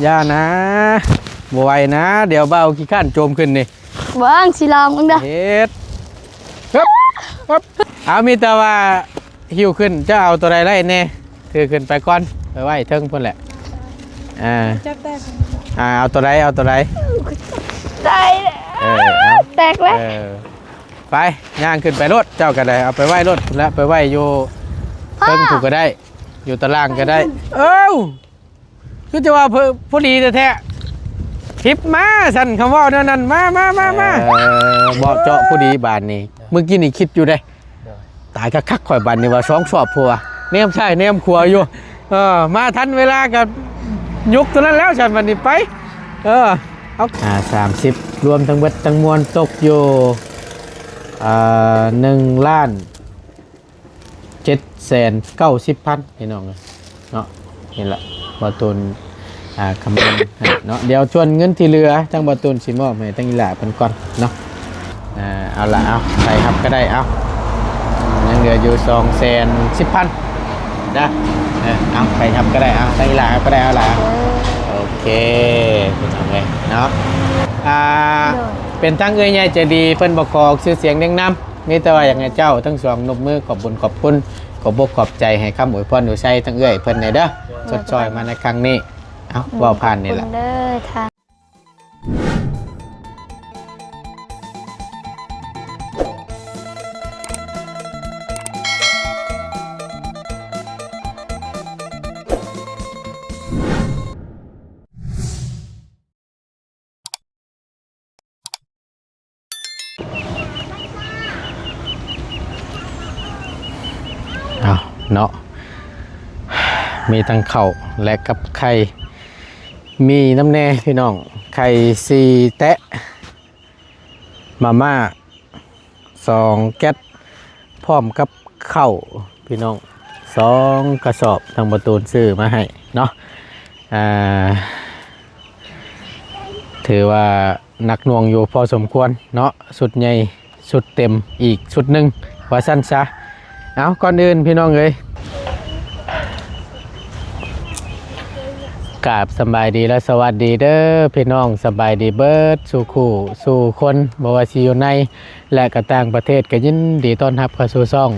ຢ່ານະ ບໍ່ໄຫວນະ ດຽວບ່າວຂີ້ຄ້ານໂຈມຂຶ້ນນີ້. ເບິ່ງ ຊິລອງເບິ່ງເດີ. ເຮັດ ເອີບ ເອີບ ເອົາ ມີແຕ່ວ່າຫິ້ວຂຶ້ນ ເຈົ້າເອົາໂຕໃດໄດ້ແດ່ ຖືຂຶ້ນໄປກ່ອນ ໄປໄວ້ເທິງພຸ້ນແຫຼະ. ອ່າ ຈັບແຕກ ອ່າ ເອົາໂຕໃດ ເອົາໂຕໃດ? ໄດ້ ເອີ ເອົາ ແຕກແລ້ວ ເອີ ໄປ ຍ່າງຂຶ້ນໄປໂລດ ເຈົ້າກໍໄດ້ ເອົາໄປໄວ້ໂລດພຸ້ນແຫຼະ ໄປໄວ້ຢູ່ເທິງພຸ້ນກໍໄດ້ ຢູ່ຕາລ່າງກໍໄດ້. ເອົ້າ ຄືຈະວ່າພໍ ພໍດີແທ້ໆ ທິບມາຊັ້ນ ຄຳເວົ້າແນວນັ້ນ ມາ ມາ ມາ ມາ ເອີ ເບາະເຈາະພໍດີບາດນີ້. ມື້ກີ້ນີ້ຄິດຢູ່ເດ້ ໂດຍ ຕາຍຄັກໆ ຂ້ອຍບາດນີ້ວ່າສອງສອບພຸ້ນວ່າ ແນມຊ້າຍແນມຂວາຢູ່. ເອີ ມາທັນເວລາກໍຍົກຕົວນັ້ນແລ້ວຊັ້ນ ບາດນີ້ໄປ. ເອີ ເອົາ ອ່າ ສາມສິບ ລວມທັງເບິດທັງມວນຕົກຢູ່ ອ່າ ໜຶ່ງລ້ານ ເຈັດແສນເກົ້າສິບພັນ ພີ່ນ້ອງເອີຍເນາະ. ນີ້ລະ ບ່າວຕູນ ອ່າ ຄຳນວນໃຫ້ເນາະ. ດຽວສ່ວນເງິນທີ່ເຫຼືອ ທາງບ່າວຕູນຊິມອບໃຫ້ທາງອີ່ຫຼ້າເພິ່ນກ່ອນເນາະ. ອ່າ ເອົາລະ ເອົາ ໃຜຮັບກໍໄດ້ ເອົາ ຍັງເຫຼືອຢູ່ສອງແສນສິບພັນນະ. ເອີ ເອົາ ໃຜຮັບກໍໄດ້ ເອົາ ທາງອີ່ຫຼ້າຮັບກໍໄດ້ ເອົາລະ. ໂອເຄ ພີ່ນ້ອງເອີຍເນາະ. ອ່າ ໂດຍ ເປັນທາງເອື້ອຍໃຫຍ່ໃຈດີ ເພິ່ນບໍ່ຂໍອອກຊື່ສຽງນຽງນາມ ມີແຕ່ວ່າຢາກໃຫ້ເຈົ້າທັງສອງນົບມືຂອບບຸນຂອບຄຸນ ຂອບອົກຂອບໃຈ ໃຫ້ຄຳອວຍພອນອວຍໄຊທາງເອື້ອຍເພິ່ນແດ່ເດີ ໂດຍ ຊົດຊ່ອຍມາໃນຄັ້ງນີ້. ເອົ້າ ເວົ້າຜ່ານນີ້ລະ ຂອບຄຸນເດີທ່ານ. ເອົາເນາະ ມີທັງເຂົ້າ ແລະ ກັບໄຂ່ ມີນຳແດ່ພີ່ນ້ອງ ໄຂ່ສີ່ແຕະ ມາມ່າ ສອງແກັດ ພ້ອມກັບເຂົ້າພີ່ນ້ອງ ສອງກະສອບ ທາງບ່າວຕູນຊື້ມາໃຫ້ເນາະ. ອ່າ ຖືວ່າໜັກໜ່ວງຢູ່ພໍສົມຄວນເນາະ ຊຸດໃຫຍ່ຊຸດເຕັມອີກຊຸດໜຶ່ງ ວ່າຊັ້ນຊະ. ເອົາ ກ່ອນອື່ນພີ່ນ້ອງເອີຍ ກາບສະບາຍດີ ແລະ ສະຫວັດດີເດີພີ່ນ້ອງ ສະບາຍດີເບິດສູ່ຄູ່ສູ່ຄົນ ບໍ່ວ່າຊິຢູ່ໃນ ແລະ ກໍຕ່າງປະເທດ ກໍຍິນດີຕ້ອນຮັບເຂົ້າສູ່ຊ່ອງ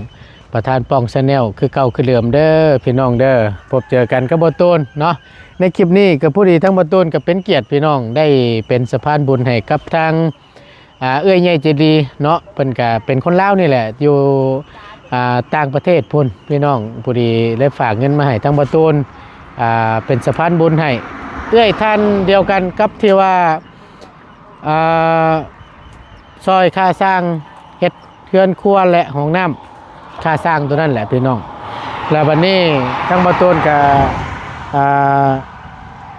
ປະທານປ້ອງ Channel ຄືເກົ່າຄືເດີມເດີພີ່ນ້ອງເດີ. ພົບເຈີກັນກັບບ່າວຕູນເນາະ ໃນຄລິບນີ້ກໍພໍດີທາງບ່າວຕູນກໍເປັນກຽດພີ່ນ້ອງ ໄດ້ເປັນສະພານບຸນໃຫ້ກັບທາງ ອ່າ ເອື້ອຍໃຫຍ່ໃຈດີເນາະ ເພິ່ນກະເປັນຄົນລາວນີ້ແຫຼະ ຢູ່ ອ່າ ຕ່າງປະເທດພຸ້ນພີ່ນ້ອງ ພໍດີໄດ້ຝາກເງິນມາໃຫ້ທາງບ່າວຕູນ ອ່າ ເປັນສະພານບຸນໃຫ້ເອື້ອຍທ່ານດຽວກັນກັບທີ່ວ່າ ອ່າ ຊ່ອຍຄ່າສ້າງເຮັດເຮືອນຄົວ ແລະ ຫ້ອງນ້ຳ ຄ່າສ້າງໂຕນັ້ນແຫຼະພີ່ນ້ອງ. ແລ້ວບັດນີ້ທາງບ່າວຕູນກະ ອ່າ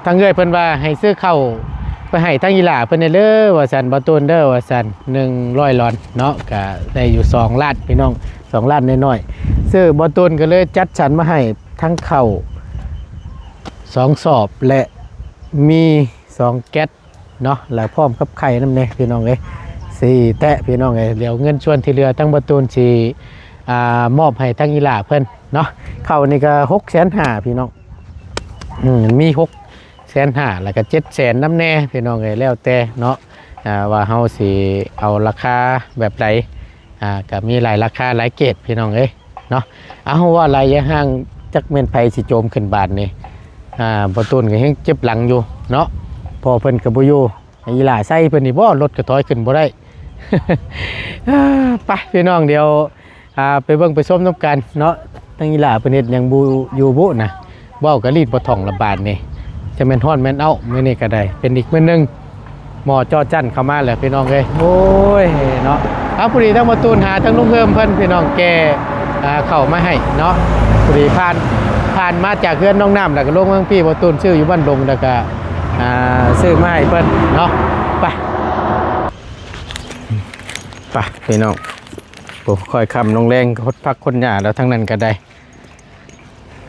ທາງເອື້ອຍເພິ່ນວ່າໃຫ້ຊື້ເຂົ້າໄປໃຫ້ທາງອີ່ຫຼ້າເພິ່ນແດ່ເດີວ່າຊັ້ນ ບ່າວຕູນເດີວ່າຊັ້ນ ໜຶ່ງຮ້ອຍຫຼອນເນາະ ກະໄດ້ຢູ່ສອງລ້ານພີ່ນ້ອງ ສອງລ້ານນ້ອຍໆ ຊື້ ບ່າວຕູນກໍເລີຍຈັດສັນມາໃຫ້ທັງເຂົ້າສອງສອບ ແລະ ມີສອງແກັດ ເນາະ ແລ້ວພ້ອມກັບໄຂ່ນຳແດ່ພີ່ນ້ອງເອີຍ ສີ່ແຕະພີ່ນ້ອງເອີຍ. ດຽວເງິນສ່ວນທີ່ເຫຼືອທາງບ່າວຕູນຊິ ອ່າ ມອບໃຫ້ທາງອີ່ຫຼ້າເພິ່ນເນາະ. ເຂົ້ານີ້ກໍຫົກແສນຫ້າພີ່ນ້ອງ ອືມ ມີຫົກແສນຫ້າ ແລ້ວກໍເຈັດແສນນຳແດ່ພີ່ນ້ອງເອີຍ ແລ້ວແຕ່ເນາະ ອ່າ ວ່າເຮົາຊິເອົາລາຄາແບບໃດ ອ່າ ກໍມີຫຼາຍລາຄາຫຼາຍເກຣດພີ່ນ້ອງເອີຍເນາະ. ເອົາ ເວົ້າຫຼາຍຢ່າຫ່າງ ຈັກແມ່ນໃຜຊິໂຈມຂຶ້ນບາດນີ້ ອ່າ ບ່າວຕູນກໍຍັງເຈັບຫຼັງຢູ່ເນາະ ພໍ່ເພິ່ນກໍບໍ່ຢູ່ ອີ່ຫຼ້າໃສ່ເພິ່ນນີ້ບໍ່ ລົດກໍຖອຍຂຶ້ນບໍ່ໄດ້. ໄປພີ່ນ້ອງ ດຽວ ອ່າ ໄປເບິ່ງໄປຊົມນຳກັນເນາະ ທາງອີ່ຫຼ້າເພິ່ນເຮັດຫຍັງຢູ່ບຸນະ. ເວົ້າກໍລີດບໍ່ທ່ອງລະບາດນີ້ ຈະແມ່ນຮ້ອນແມ່ນເອົ້າ. ມື້ນີ້ກໍໄດ້ເປັນອີກມື້ໜຶ່ງ ໝໍ້ຈໍ້ຈັ້ນເຂົ້າມາແລ້ວພີ່ນ້ອງເອີຍ. ໂອ້ຍເນາະ ເອົາ ພໍດີທາງບ່າວຕູນຫາທາງລຸງເຮີມເພິ່ນພີ່ນ້ອງ ແກ່ ອ່າ ເຂົ້າມາໃຫ້ເນາະ. ພໍດີຜ່ານ ຜ່ານມາຈາກເຮືອນນ້ອງນ້ຳ ແລ້ວກໍລົງມາທາງພີ້ ບ່າວຕູນຊື້ຢູ່ບ້ານດົງ ແລ້ວກໍ ອ່າ ຊື້ມາໃຫ້ເພິ່ນເນາະ. ໄປ ໄປພີ່ນ້ອງ ໂອ້ ຄ່ອຍຄ່ຳລົງແລງ ຄົນພັກຄົນຫຍ້າແລ້ວ ທາງນັ້ນກໍໄດ້.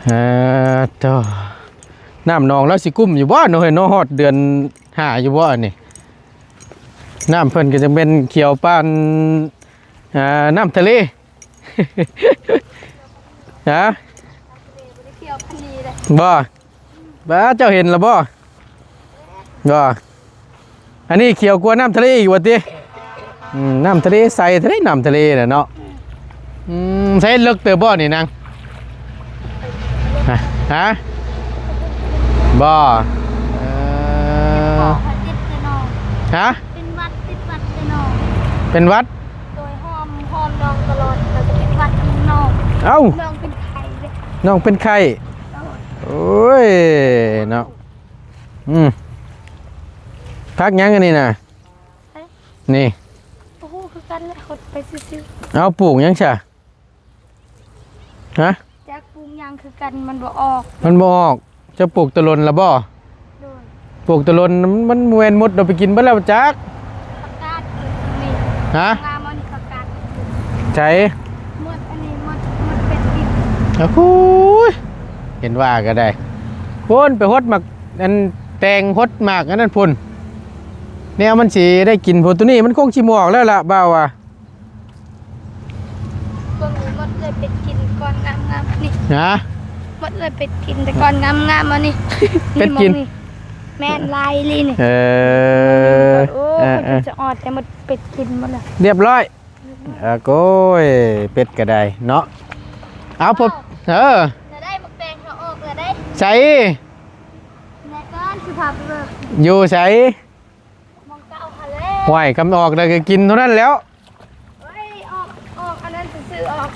ອ່າ ໂທ້ ນ້ຳໜອງລາວຊິກຸ້ມຢູ່ບໍ່ເນາະເຮີ້ຍເນາະ ຮອດເດືອນຫ້າຢູ່ບໍ່ອັນນີ້? ນ້ຳເພິ່ນກໍຈະເປັນຂຽວປານ ອ່າ ນ້ຳທະເລ ຮະ ບໍ່ ບໍ່ ເຈົ້າເຫັນລະບໍ່? ບໍ່ ອັນນີ້ຂຽວກວ່ານ້ຳທະເລອີກວ່າຕິ? ອືມ ນ້ຳທະເລໃສແທ້ເດ້ ນ້ຳທະເລນະເນາະ. ອືມ ໃສເລິກເຕີບບໍ່ນີ້ນາງ? ຮະ? ບໍ່ ເອີ ເຈັບແຕ່ນ້ອງ ຮະ? ເປັນຫວັດ ເປັນຫວັດແຕ່ນ້ອງ ເປັນຫວັດ? ໂດຍ ຫອມ ຫອມນ້ອງຕະຫຼອດ ແລ້ວກໍເປັນຫວັດນຳນ້ອງ. ເອົ້າ ນ້ອງເປັນໄຂ້ເດ້ ນ້ອງເປັນໄຂ້. ໂອ້ຍ ໂອ້ຍເນາະ. ອືມ ຜັກຫຍັງອັນນີ້ນະ? ເອີ ນີ້ ບໍ່ຮູ້ຄືກັນແຫຼະ ຫົດໄປຊື່ໆ. ເອົາ ປູກຫຍັງຊະ? ຮະ? ຈັກປູກຫຍັງຄືກັນ ມັນບໍ່ອອກ ມັນບໍ່ອອກ. ເຈົ້າປູກຕະຫຼົນລະບໍ່? ໂດຍ ປູກຕະຫຼົນ ມັນ ມັນບໍ່ແມ່ນມົດເອົາໄປກິນເບິດແລ້ວຈັກ. ຜັກກາດນີ້ ຮະ? ງາມອັນນີ້ ຜັກກາດ ໃສ? ໝົດອັນນີ້ ໝົດ ໝົດເປັດກິນ. ໂອ້ຍ ເຫັນວ່າກໍໄດ້ ພຸ້ນໄປຫົດໝາກ ອັນແຕງ ຫົດໝາກອັນນັ້ນພຸ້ນ ແນວມັນຊິໄດ້ກິນພຸ້ນ. ໂຕນີ້ມັນຄົງຊິໝອກແລ້ວລະ ບ່າວວ່າ. ເບິ່ງນີ້ໝົດເລີຍ ເປັດກິນກ່ອນງາມໆ ນີ້ ຮະ? ໝົດເລີຍ ເປັດກິນແຕ່ກ່ອນງາມໆ ອັນນີ້ ເປັດກິນ ແມ່ນ ລາຍອີ່ຫຼີນີ້. ເອີ ໂອ້ ເອີ ເປັດຈະອອດ ແຕ່ໝົດ ເປັດກິນໝົດແລ້ວ ຮຽບຮ້ອຍ. ເອີ ໂອ້ຍ ເປັດກໍໄດ້ເນາະ. ເອົາ ພົບ ເອີ ໄດ້ໝາກແຕງເຮົາອອກແລ້ວເດ້. ໃສ? ແນະກ່ອນ ຊິພາໄປເບິ່ງ. ຢູ່ໃສ? ໝ່ອງເກົ່າຫັ້ນແຫຼະ. ຫ້ວຍ ຄັນອອກແລ້ວກໍກິນເທົ່ານັ້ນແລ້ວ. ໂອ້ຍ ອອກ ອອກອັນນັ້ນຊື່ໆ ອອກ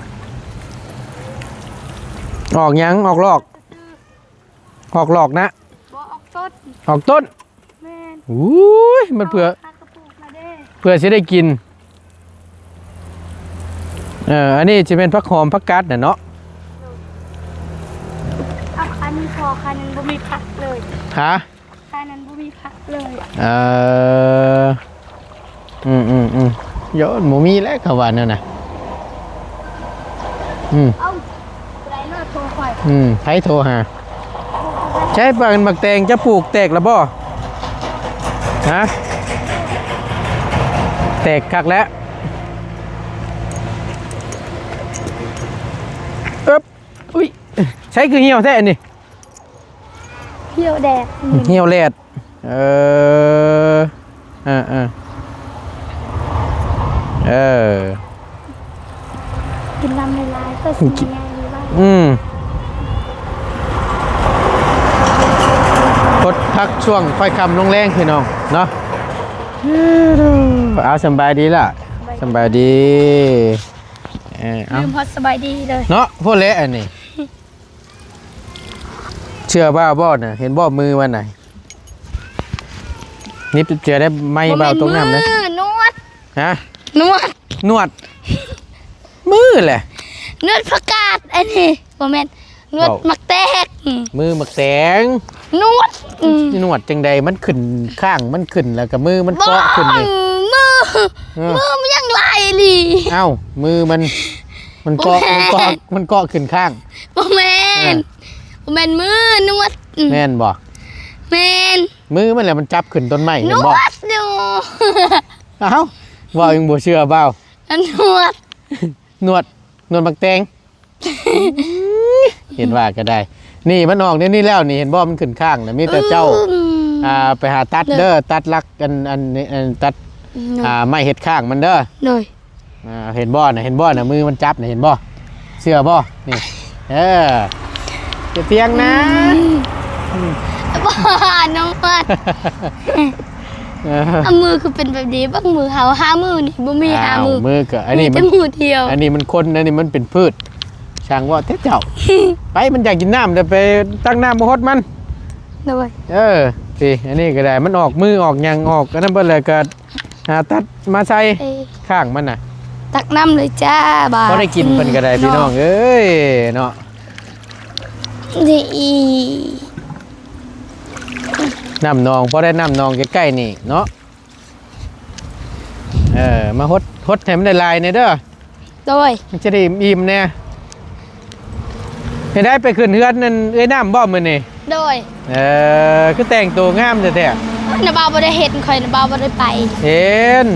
ອອກຫຍັງ? ອອກຫຼອກ ຊື່ໆ ອອກຫຼອກນະ. ບໍ່ ອອກຕົ້ນ ອອກຕົ້ນ. ແມ່ນ. ໂອ້ຍ ມັນເພື່ອ ເຮົາຫາກະປູກມາເດ້ ເພື່ອຊິໄດ້ກິນ. ເອີ ອັນນີ້ຊິແມ່ນຜັກຫອມ ຜັກກາດນະເນາະ. ເອົາ ອັນນີ້ພໍ ຄັນນັ້ນບໍ່ມີຜັກເລີຍ. ຮະ? ອັນນັ້ນບໍ່ມີຜັກເລີຍ. ເອີ ອືມໆໆ ໂຍ ບໍ່ມີແຫຼະ ເຂົາວ່າແນວນະ. ອືມ ເອົ້າ ຜູ້ໃດເນາະໂທຂ້ອຍ? ອືມ ໃຜໂທຫາ? ໃຊ້ປານໝາກແຕງຈະປູກແຕກລະບໍ່? ຮະ? ແຕກຄັກແລ້ວ. ເອີບ ອຸ້ຍ ໃຊ້ຄືຫ່ຽວແທ້ອັນນີ້. ຫ່ຽວແດດ ອືມ ຫ່ຽວແດດ. ເອີ ເອີໆ ເອີ ກິນນ້ຳຫຼາຍໆ ກໍຊິໃຫຍ່ໄວ. ອືມ ຫົດຜັກຊ່ວງຄ່ອຍຄ່ຳລົງແລງ ພີ່ນ້ອງເນາະ. ເອົາ ສຳບາຍດີລະ ສຳບາຍດີ. ເອີ ເອົາ ລືມຮອດສະບາຍດີເລີຍເນາະ. ພຸ້ນແຫຼະອັນນີ້. ເຊື່ອບ່າວບໍ່ນະ ເຫັນບໍ່ມືມັນນະ? ນິບເຈື່ອໄດ້ໄມ້ບ່າວຕົກນ້ຳເດ້. ນວດ ຮະ? ນວດ ນວດ ມືແຫຼະ ນວດຜັກກາດອັນນີ້ ບໍ່ແມ່ນ ນວດໝາກແຕງ ມືໝາກແຕງ ນວດ ອືມ ນວດຈັ່ງໃດ ມັນຂຶ້ນຂ້າງ ມັນຂຶ້ນແລ້ວກໍມືມັນເກາະຂຶ້ນນີ້ ມື ເອີ ມືມັນຍັງຫຼາຍອີ່ຫຼີ. ເອົ້າ ມືມັນ ມັນເກາະ ມັນເກາະ ມັນເກາະຂຶ້ນຂ້າງ. ບໍ່ແມ່ນ ເອີ ບໍ່ແມ່ນມື ນວດ ອືມ ແມ່ນບໍ່? ແມ່ນ ມືມັນແຫຼະ ມັນຈັບຂຶ້ນຕົ້ນໄມ້ ເຫັນບໍ່? ນວດຢູ່. ເອົ້າ ເວົ້າຍັງບໍ່ເຊື່ອບ່າວ. ນວດ ນວດ ນວດໝາກແຕງ. ເຫັນວ່າກໍໄດ້ ນີ້ມັນອອກແນວນີ້ແລ້ວນີ້ ເຫັນບໍ່? ມັນຂຶ້ນຂ້າງນະ ມີແຕ່ເຈົ້າ ອືມ ອ່າ ໄປຫາຕັດເດີ ເດີ ຕັດຫຼັກ ອັນ ອັນ ອັນ ຕັດ ໂດຍ ອ່າ ໄມ້ເຮັດຂ້າງມັນເດີ. ໂດຍ ອ່າ ເຫັນບໍ່ນະ ເຫັນບໍ່ນະ ມືມັນຈັບນະ ເຫັນບໍ່? ເຊື່ອບໍ່? ນີ້ ເອີ ຢ່າຖຽງນະ ອືມ ອືມ ບໍ່ ນ້ອງເປີດ ເອີ ເອົາ ມືຄືເປັນແບບນີ້ ເບິ່ງມືເຮົາ ຫ້າມືນີ້ ບໍ່ມີຫ້າມື ເອົາ ມືກໍ ອັນນີ້ມັນ ມີແຕ່ມືດຽວ ອັນນີ້ມັນຄົນ ອັນນີ້ມັນເປັນພືດ ຊ່າງເວົ້າແທ້ເຈົ້າ. ໄປ ມັນຢາກກິນນ້ຳ ດຽວໄປຕັກນ້ຳມາຫົດມັນ. ໂດຍ ເອີ ຊິ ອັນນີ້ກໍໄດ້ ມັນອອກມືອອກຫຍັງອອກ ອັນນັ້ນເບິດ ແລ້ວກໍ ຫາຕັດມາໃສ່ ເອີ ຂ້າງມັນນະ. ຕັກນ້ຳເລີຍຈ້າ ບາດ ພໍໄດ້ກິນເພິ່ນກໍໄດ້ ພີ່ນ້ອງເອີຍເນາະ. ນີ້ ນ້ຳໜອງ ພໍໄດ້ນ້ຳໜອງໃກ້ໆນີ້ເນາະ. ເອີ ມາຫົດ ຫົດໃຫ້ມັນໄດ້ຫຼາຍແດ່ເດີ. ໂດຍ ມັນຈະໄດ້ອີ່ມແດ່. ເຮັດໃດ ໄປຂຶ້ນເຮືອນນັ້ນເອື້ອຍນ້ຳບໍ່ມື້ນີ້? ໂດຍ ເອີ ຄືແຕ່ງໂຕງາມແທ້ໆ. ນ້າບ່າວບໍ່ໄດ້ເຫັນ ຂ້ອຍນ້າບ່າວບໍ່ໄດ້ໄປ. ເຫັນ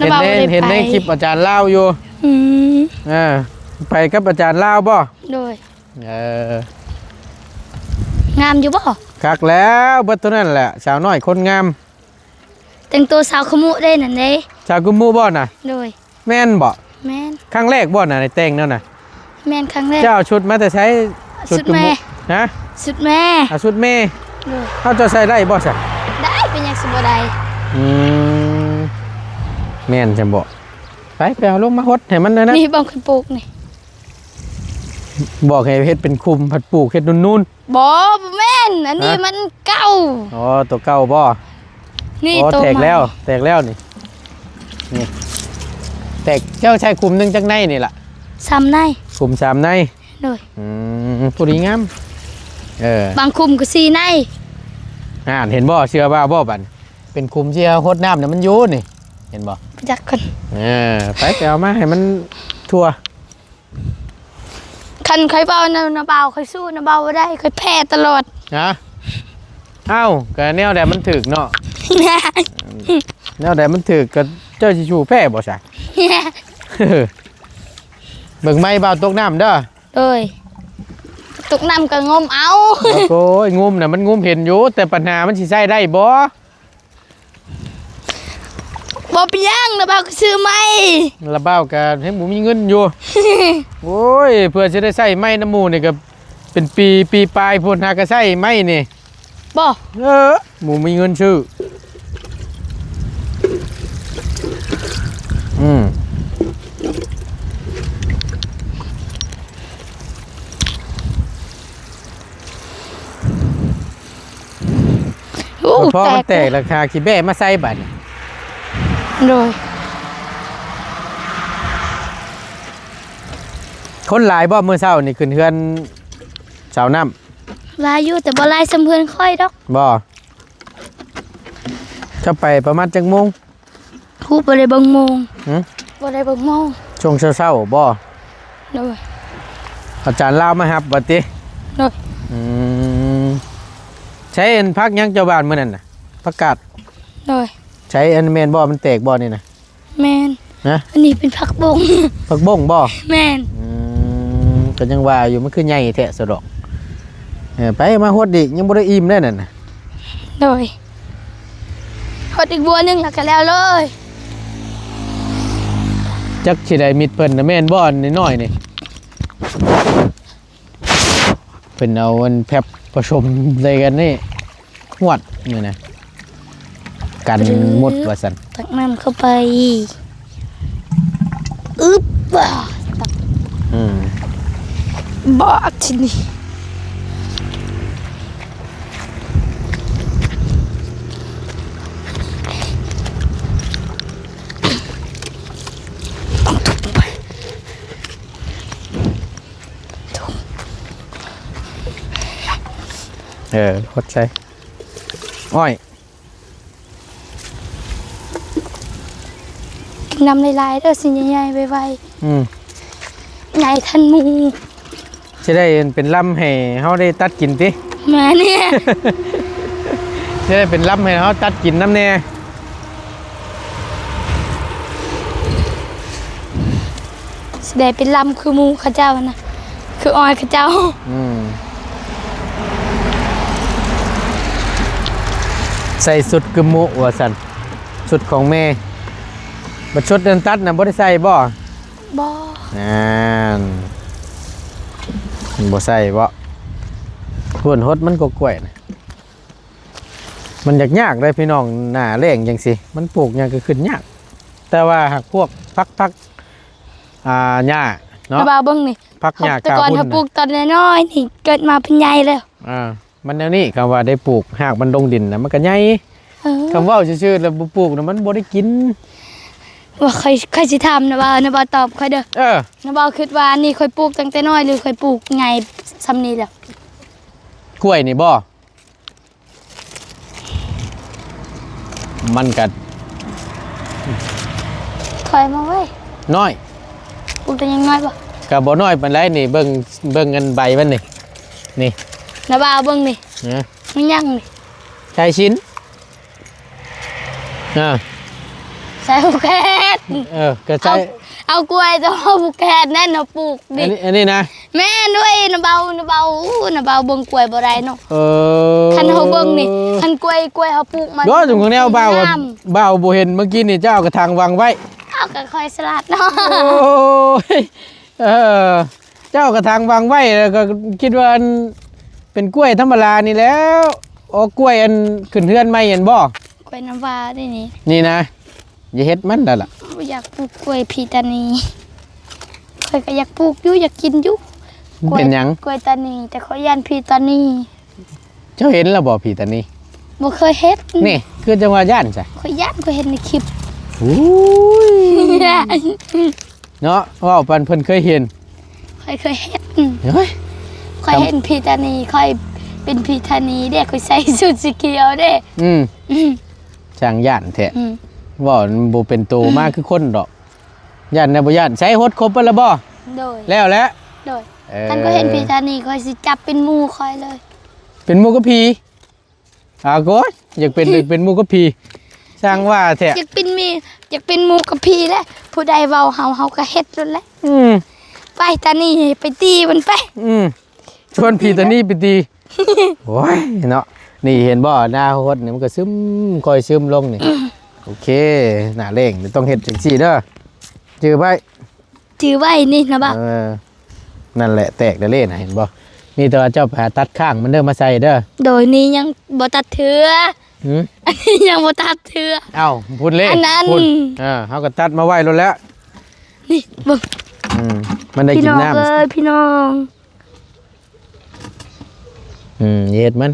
ນ້າບ່າວບໍ່ໄດ້ໄປ ເຫັນໃນ ເຫັນໃນຄລິບອາຈານລາວຢູ່. ອືມ ເອີ ໄປກັບອາຈານລາວບໍ່? ໂດຍ ເອີ ງາມຢູ່ບໍ່? ຄັກແລ້ວ ເບິດເທົ່ານັ້ນແຫຼະ ສາວນ້ອຍຄົນງາມ. ແຕ່ງໂຕສາວຂະມຸເດ້ນັ້ນເດ້. ສາວຂະມຸບໍ່ນະ? ໂດຍ. ແມ່ນບໍ່? ແມ່ນ. ຄັ້ງແລກບໍ່ນະ ໄດ້ແຕ່ງແນວນະ? ແມ່ນ ຄັ້ງແລກ. ເຈົ້າເອົາຊຸດມາແຕ່ໃສ? ຊຸດຂະມຸ. ຊຸດແມ່. ຮະ? ຊຸດແມ່. ເອົາຊຸດແມ່. ໂດຍ. ເອົາ ເຈົ້າໃສ່ໄດ້ບໍ່ຊະ? ໄດ້ ເປັນຫຍັງຊິບໍ່ໄດ້? ອືມ ແມ່ນຊັ້ນບໍ່? ໄປ ໄປເອົາລົງມາຫົດໃຫ້ມັນນັ້ນນະ. ນີ້ບ່ອນຂ້ອຍປູກນີ້. ບອກໃຫ້ເຮັດເປັນຂຸມ ພັດປູກເຮັດນູນໆ. ບໍ່ ບໍ່ແມ່ນ ອັນນີ້ ຮະ? ມັນເກົ່າ. ອໍ ໂຕເກົ່າບໍ່? ນີ້ ອໍ ໂຕໃໝ່ ແຕກແລ້ວ ແຕກແລ້ວນີ້ ນີ້ ແຕກ. ເຈົ້າໃສ່ຂຸມໜຶ່ງຈັກໃນນີ້ລະ? ສາມໃນ. ຂຸມສາມໃນ. ໂດຍ. ອືມ ພໍດີງາມ. ເອີ ບາງຂຸມກໍສີ່ໃນ. ອ່ານ ເຫັນບໍ່? ເຊື່ອວ່າບໍ່? ບັດເປັນຂຸມທີ່ເຮົາຫົດນ້ຳນະ ມັນຢູ່ນີ້ ເຫັນບໍ່? ໄປຈັກກ່ອນ. ເອີ ໄປ ໄປເອົາມາໃຫ້ມັນທົ່ວ. ຄັນຂ້ອຍເວົ້ານຳນ້າບ່າວ ຂ້ອຍສູ້ນ້າບ່າວບໍ່ໄດ້ ຂ້ອຍແພ້ຕະຫຼອດ. ຮະ? ເອົ້າ ກະແນວໃດມັນຖືກເນາະ ແນວໃດມັນຖືກ ກະເຈົ້າຊິສູ້ແພ້ບໍ່ຊະ? ເບິ່ງໄມ້ບ່າວຕົກນ້ຳເດີ. ໂດຍ. ຕົກນ້ຳກະງົມເອົາ. ໂອ້ຍ ງົມນະ ມັນງົມເຫັນຢູ່ ແຕ່ປັນຫາມັນຊິໃຊ້ໄດ້ບໍ່? ບໍ່ເປັນຫຍັງ ລະບ່າວກໍຊື້ໃໝ່. ລະບ່າວກໍຍັງບໍ່ມີເງິນຢູ່. ໂອ້ຍ ເພື່ອຊິໄດ້ໃຊ້ໃໝ່ນຳໝູ່ນີ້ກໍເປັນປີ ປີປາຍພຸ້ນ ຫາກໍໃຊ້ໃໝ່ນີ້. ບໍ່ ເອີ ບໍ່ມີເງິນຊື້. ອືມ. ໂອ້ ພໍມັນແຕກ ແຕກແລ້ວ ຫາຂີ້ແບ້ມາໃສ່ບາດນີ້. ໂດຍ. ຄົນຫຼາຍບໍ່ມື້ເຊົ້ານີ້ ຂຶ້ນເຮືອນສາວນ້ຳ? ຫຼາຍຢູ່ ແຕ່ບໍ່ຫຼາຍສ່ຳເຮືອນຂ້ອຍດອກ. ບໍ່. ເຈົ້າໄປປະມານຈັກໂມງ? ຮູ້ ບໍ່ໄດ້ເບິ່ງໂມງ. ຫື? ບໍ່ໄດ້ເບິ່ງໂມງ. ຊ່ວງເຊົ້າໆບໍ່? ໂດຍ. ອາຈານລາວມາຮັບບໍ່ຕິ? ໂດຍ. ອືມ. ໃຊ້ອັນຜັກຫຍັງເຈົ້າຫວ່ານມື້ນັ້ນນະ? ຜັກກາດ? ໂດຍ. ໃຊ້ອັນແມ່ນບໍ່? ມັນແຕກບໍ່ນີ້ນະ? ແມ່ນ. ຮະ? ອັນນີ້ເປັນຜັກບົ້ງ. ຜັກບົ້ງບໍ່? ແມ່ນ. ອືມ ກໍຍັງວ່າຢູ່ ມັນຄືໃຫຍ່ແທ້ສະດອກ. ເອີ ໄປມາຫົດອີກ ຍັງບໍ່ໄດ້ອີ່ມເດ້ນັ້ນນະ. ໂດຍ. ຫົດອີກບົວໜຶ່ງແລ້ວກໍແລ້ວເລີຍ. ຈັກຊິໄດ້ມິດເພິ່ນນະ ແມ່ນບໍ່ ອັນນ້ອຍໆນີ້? ເພິ່ນເອົາອັນແຟັບປະສົມໃສ່ກັນນີ້ ຫວດນີ້ນະ ກັນໝົດວ່າຊັ້ນ. ຕັກນ້ຳເຂົ້າໄປ. ອຶບ ອືມ ບາດທີນີ້. ເອີ ຫົດໃສ່ ອ້ອຍ. ກິນນ້ຳຫຼາຍໆເດີ ຊິໃຫຍ່ໆໄວໆ. ອືມ ໃຫຍ່ທັນໝູ່. ຊິໄດ້ເປັນລຳໃຫ້ເຮົາໄດ້ຕັດກິນຕິ? ແມ່ນ. ຊິໄດ້ເປັນລຳໃຫ້ເຮົາຕັດກິນນຳແດ່. ຊິໄດ້ເປັນລຳຄືໝູ່ເຂົາເຈົ້ານະ ຄືອ້ອຍເຂົາເຈົ້າ. ອືມ ໃສ່ຊຸດຄືໝູ່ວ່າຊັ້ນ ຊຸດຂອງແມ່. ບັດຊຸດນັ້ນຕັດນະ ບໍ່ໄດ້ໃສ່ບໍ່? ບໍ່. ນັ້ນ ບໍ່ໃສ່ບໍ່? ພຸ້ນ ຫົດມັນກໍກ້ວຍນະ. ມັນຍາກໆເດ້ພີ່ນ້ອງ ໜ້າແລ້ງຈັ່ງຊີ້ ມັນປູກຫຍັງກໍຂຶ້ນຍາກ. ແຕ່ວ່າຫາກພວກຜັກ ຜັກ ອ່າ ຫຍ້າເນາະ. ລະບ່າວເບິ່ງນີ້ ຜັກຫຍ້າ ແຕ່ກ່ອນເຮົາປູກຕອນນ້ອຍໆນີ້ ເກີດມາເປັນໃຫຍ່ແລ້ວ. ອ່າ ມັນແນວນີ້ ຄຳວ່າໄດ້ປູກຮາກມັນລົງດິນນະ ມັນກໍໃຫຍ່. ເອີ ຄຳເວົ້າຊື່ໆ ແລ້ວບໍ່ປູກນະ ມັນບໍ່ໄດ້ກິນ. ວ່າຂ້ອຍ ຂ້ອຍຊິຖາມນະບ່າວ ນະບ່າວຕອບຂ້ອຍເດີ. ເອີ ນະບ່າວຄິດວ່າອັນນີ້ຂ້ອຍປູກຕັ້ງແຕ່ນ້ອຍ ຫຼື ຂ້ອຍປູກໃຫຍ່ສ່ຳນີ້ແລ້ວ? ກ້ວຍນີ້ບໍ່? ມັນກະ ຖອຍມາໄວ້ ນ້ອຍ. ປູກແຕ່ຍັງນ້ອຍບໍ່? ກະບໍ່ນ້ອຍປານໃດນີ້ ເບິ່ງ ເບິ່ງອັນໃບມັນນີ້ ນີ້ ນະບ່າວເບິ່ງນີ້. ຮະ? ມັນຍັງນີ້ ໃສ່ຊິນ. ອ່າ ໃສ່ຜູກແຂນ. ເອີ ກະໃສ່ ເອົາ ເອົາກ້ວຍຕົວຜູກແຂນນັ້ນມາປູກນີ້. ອັນນີ້ ອັນນີ້ນະ ແມ່ນເວີຍ ນ້າເບົາ ນ້າເບົາ ນ້າເບົາເບິ່ງກ້ວຍບໍ່ໄດ້ເນາະ. ເອີ ຄັນເຮົາເບິ່ງນີ້ ຄັນກ້ວຍ ກ້ວຍເຮົາປູກມັນ ບໍ່ ສົມມຸດແນວບ່າວ ງາມ ບ່າວບໍ່ເຫັນ ເມື່ອກີ້ນີ້ເຈົ້າເອົາກະຖັງວາງໄວ້. ເອົາ ກະຂ້ອຍສະຫຼາດເນາະ. ໂອ້ຍ ເອີ ເຈົ້າເອົາກະຖັງວາງໄວ້ ແລ້ວກໍຄິດວ່າອັນເປັນກ້ວຍທຳມະດານີ້ແຫຼ້ວ. ໂອ້ ກ້ວຍອັນຂຶ້ນເຮືອນໃໝ່ຫັ້ນບໍ່? ກ້ວຍນ້ຳວ້າເດ້ນີ້ ນີ້ນະ. ຢ່າເຮັດມັນໄດ້ລະ. ບໍ່ຢາກປູກກ້ວຍພີຕານີ. ຂ້ອຍກໍຢາກປູກຢູ່ ຢາກກິນຢູ່. ມັນເປັນຫຍັງ? ກ້ວຍຕານີ ແຕ່ຂ້ອຍຢ້ານພີຕານີ. ເຈົ້າເຫັນແລ້ວບໍ່ພີຕານີ? ບໍ່ເຄີຍເຫັນ. ນີ້ ຄືຈັ່ງວ່າຢ້ານຊະ? ຂ້ອຍຢ້ານ ຂ້ອຍເຫັນໃນຄລິບ. ໂອ້ຍ ເນາະ ເວົ້າປານເພິ່ນເຄີຍເຫັນ. ຂ້ອຍເຄີຍເຫັນ. ເຮີ້ຍ ຂ້ອຍເຫັນພີຕານີ ຂ້ອຍເປັນພີຕານີເດ້ ຂ້ອຍໃສ່ຊຸດສີຂຽວເດ້. ອືມ ອືມ ຊ່າງຢ້ານແທ້. ອືມ ເວົ້າມັນບໍ່ເປັນໂຕ ອືມ ມາຄືຄົນດອກ. ຢ້ານນະບໍ່ຢ້ານ. ໃສ ຫົດຄົບເບິດແລ້ວບໍ່? ໂດຍ ແລ້ວແຫຼະ. ໂດຍ ເອີ ຄັນຂ້ອຍເຫັນພີຕານີ ຂ້ອຍຊິຈັບເປັນໝູ່ຂ້ອຍເລີຍ. ເປັນໝູ່ກັບຜີ? ອາໂກຍ ຢາກເປັນ ເປັນໝູ່ກັບຜີ. ຊ່າງວ່າແທ້ ຢາກເປັນໝູ່ ຢາກເປັນໝູ່ກັບຜີແຫຼະ. ຜູ້ໃດເວົ້າເຮົາ ເຮົາກໍເຮັດໂລດແຫຼະ. ອືມ ໄປຕານີ ໄປຕີມັນໄປ. ອືມ ຊວນຜີຕານີໄປຕີ. ໂອ້ຍເນາະ ນີ້ເຫັນບໍ່ ໜ້າຫົດນີ້ມັນກໍຊຶມ ຄ່ອຍຊຶມລົງນີ້. ໂອເຄ ໜ້າແລ້ງນີ້ຕ້ອງເຮັດຈັ່ງຊີ້ເດີ ຈື່ໄວ້ ຈື່ໄວ້ນີ້ນະບ່າວ. ເອີ ນັ້ນແຫຼະ ແຕກແລ້ວເດ້ນະ ເຫັນບໍ່? ມີແຕ່ວ່າເຈົ້າໄປຫາຕັດຂ້າງມັນເດີ ມາໃສ່ເດີ. ໂດຍ ນີ້ຍັງບໍ່ຕັດເທື່ອ. ຫື? ອັນນີ້ຍັງບໍ່ຕັດເທື່ອ. ເອົ້າ ພຸ້ນເລີຍ ອັນນັ້ນ ພຸ້ນ. ເອີ ເຮົາກໍຕັດມາໄວ້ໂລດແຫຼະ. ນີ້ເບິ່ງ ອືມ ມັນໄດ້ກິນນ້ຳ. ພີ່ນ້ອງເອີຍ ພີ່ນ້ອງ ອືມ ເຮັດມັນ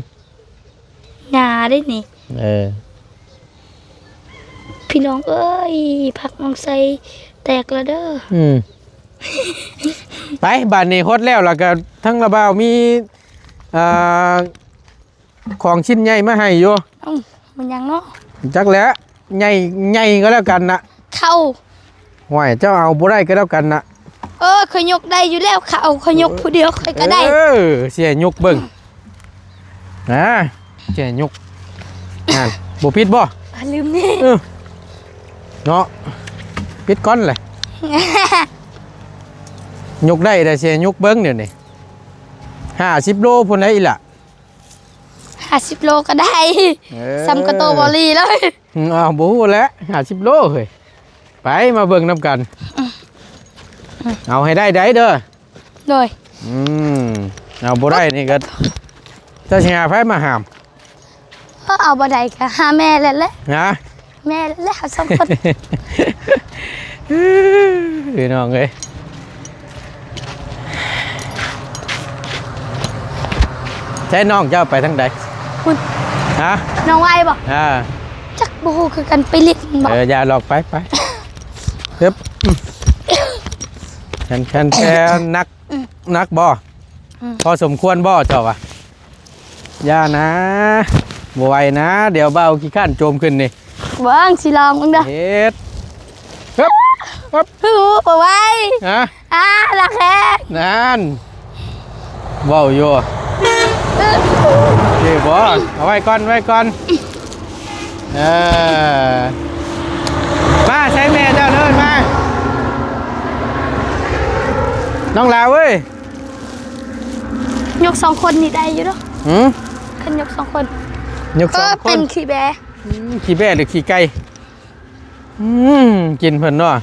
ຫຍ້າເດ້ນີ້. ເອີ ພີ່ນ້ອງເອີຍ ຜັກນ້ອງໄຊແຕກແລ້ວເດີ. ອືມ ໄປ ບາດນີ້ຫົດແລ້ວ ແລ້ວກໍທັງລະບ່າວມີ ອ່າ ຂອງຊິ້ນໃຫຍ່ມາໃຫ້ຢູ່. ເອົ້າ ມັນຫຍັງເນາະ? ຈັກແຫຼະ ໃຫຍ່ ໃຫຍ່ກໍແລ້ວກັນນະ. ເຂົ້າ. ໂອ້ຍ ເຈົ້າເອົາບໍ່ໄດ້ກໍແລ້ວກັນນະ. ເອີ ຂ້ອຍຍົກໄດ້ຢູ່ແລ້ວ ເຂົ້າ ຂ້ອຍຍົກຜູ້ດຽວຂ້ອຍກໍໄດ້. ເອີ ຊິໃຫ້ຍົກເບິ່ງ ນະ ຊິໃຫ້ຍົກ. ນັ້ນ ບໍ່ປິດບໍ່? ອ່າ ລືມນີ້. ເອີ ເນາະ ປິດກ່ອນແຫຼະ. ຍົກໄດ້ ແຕ່ຊິໃຫ້ຍົກເບິ່ງດຽວນີ້. ຫ້າສິບໂລພຸ້ນແຫຼະອີ່ຫຼ້າ. ຫ້າສິບໂລກໍໄດ້. ເອີ ສ່ຳກະໂຕບໍລີເລີຍ. ອືມ ອ້າວ ບໍ່ຮູ້ແຫຼະ ຫ້າສິບໂລເຮີ້ຍ. ໄປ ມາເບິ່ງນຳກັນ. ອືມ ເອົາໃຫ້ໄດ້ໄດ໋ເດີ. ໂດຍ. ອືມ ເອົາບໍ່ໄດ້ນີ້ກໍ ເຈົ້າຊິຫາໃຜມາຫ້າມ? ເອີ ເອົາບໍ່ໄດ້ກໍຫາແມ່ແຫຼະ. ຫາ ແມ່ແຫຼະ ເຮົາສອງຄົນ. ພີ່ນ້ອງເອີຍ ໃຊ້ນ້ອງເຈົ້າໄປທາງໃດ? ພຸ້ນ. ຮະ? ນ້ອງໄວບໍ່? ອ່າ ຈັກບໍ່ຮູ້ຄືກັນ ໄປຫຼິ້ນບໍ່? ເອີ ຢ່າຫຼອກ ໄປ ໄປ. ເອີບ ແຄນ ແຄນ ແຄນ ໜັກ ອືມ ໜັກບໍ່? ອືມ ພໍສົມຄວນບໍ່ເຈົ້າວ່າ? ຢ່ານະ ບໍ່ໄຫວນະ ດຽວບ່າວຂີ້ຄ້ານໂຈມຂຶ້ນນີ້. ເບິ່ງ ຊິລອງເບິ່ງເດີ. ເຮັດ ຮຶບ ຮຶບ ຫູ ບໍ່ໄຫວ. ຮະ? ອ່າ ລາແຂງ. ນັ້ນ ເວົ້າຢູ່. ເອີ ເຈັບບໍ່? ເອົາໄວ້ກ່ອນ ໄວ້ກ່ອນ. ເອີ ມາໃສ່ແມ່ເຈົ້າເດີ ມາ ນ້ອງຫຼ້າເອີຍ. ຍົກສອງຄົນນີ້ໄດ້ຢູ່ເນາະ. ຫື? ຄັນຍົກສອງຄົນ. ຍົກສອງຄົນ. ເອີ ເປັນຂີ້ແບ້. ອືມ ຂີ້ແບ້ຫຼືຂີ້ໄກ່? ອືມ ກິນເພິ່ນເນາະ.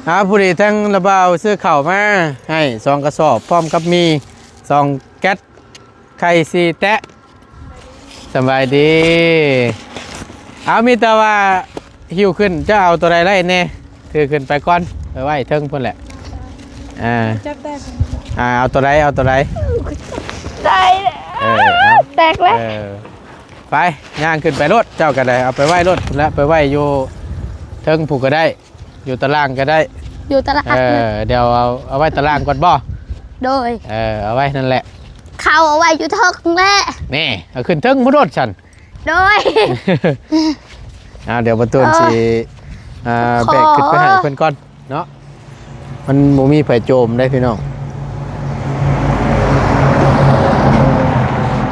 ອ່າ ພໍດີທາງລະບ່າວຊື້ເຂົ້າມາໃຫ້ສອງກະສອບ ພ້ອມກັບໝີ່ສອງແກັດ ໄຂ່ສີ່ແຕະ. ສະບາຍດີ. ເອົາ ມີແຕ່ວ່າຫິ້ວຂຶ້ນ ເຈົ້າເອົາໂຕໃດໄດ້ແດ່ ຖືຂຶ້ນໄປກ່ອນ ໄປໄວ້ເທິງພຸ້ນແຫຼະ. ອ່າ ຈັບໄດ້ ອ່າ ເອົາໂຕໃດ ເອົາໂຕໃດ? ໄດ້ແລ້ວ. ເອີ ເອົາ ແຕກແລ້ວ. ເອີ ໄປ ຍ່າງຂຶ້ນໄປໂລດ ເຈົ້າກໍໄດ້ ເອົາໄປໄວ້ໂລດພຸ້ນແຫຼະ ໄປໄວ້ຢູ່ເທິງພຸ້ນກໍໄດ້. ຢູ່ຕາລ່າງກໍໄດ້ ຢູ່ຕາລ່າງ. ເອີ ເອີ ດຽວເອົາ ເອົາໄວ້ຕາລ່າງກ່ອນບໍ? ໂດຍ. ເອີ ເອົາໄວ້ນັ້ນແຫຼະ ເຂົ້າເອົາໄວ້ຢູ່ເທິງແຫຼະ. ນີ້ ເອົາຂຶ້ນເທິງພຸ້ນໂລດຊັ້ນ. ໂດຍ. ອ່າ ດຽວປະຕູນ ເອີ ຊິ ອ່າ ຂໍ ແບກຂຶ້ນໄປໃຫ້ເພິ່ນກ່ອນເນາະ. ມັນບໍ່ມີໃຜໂຈມເດ້ພີ່ນ້ອງ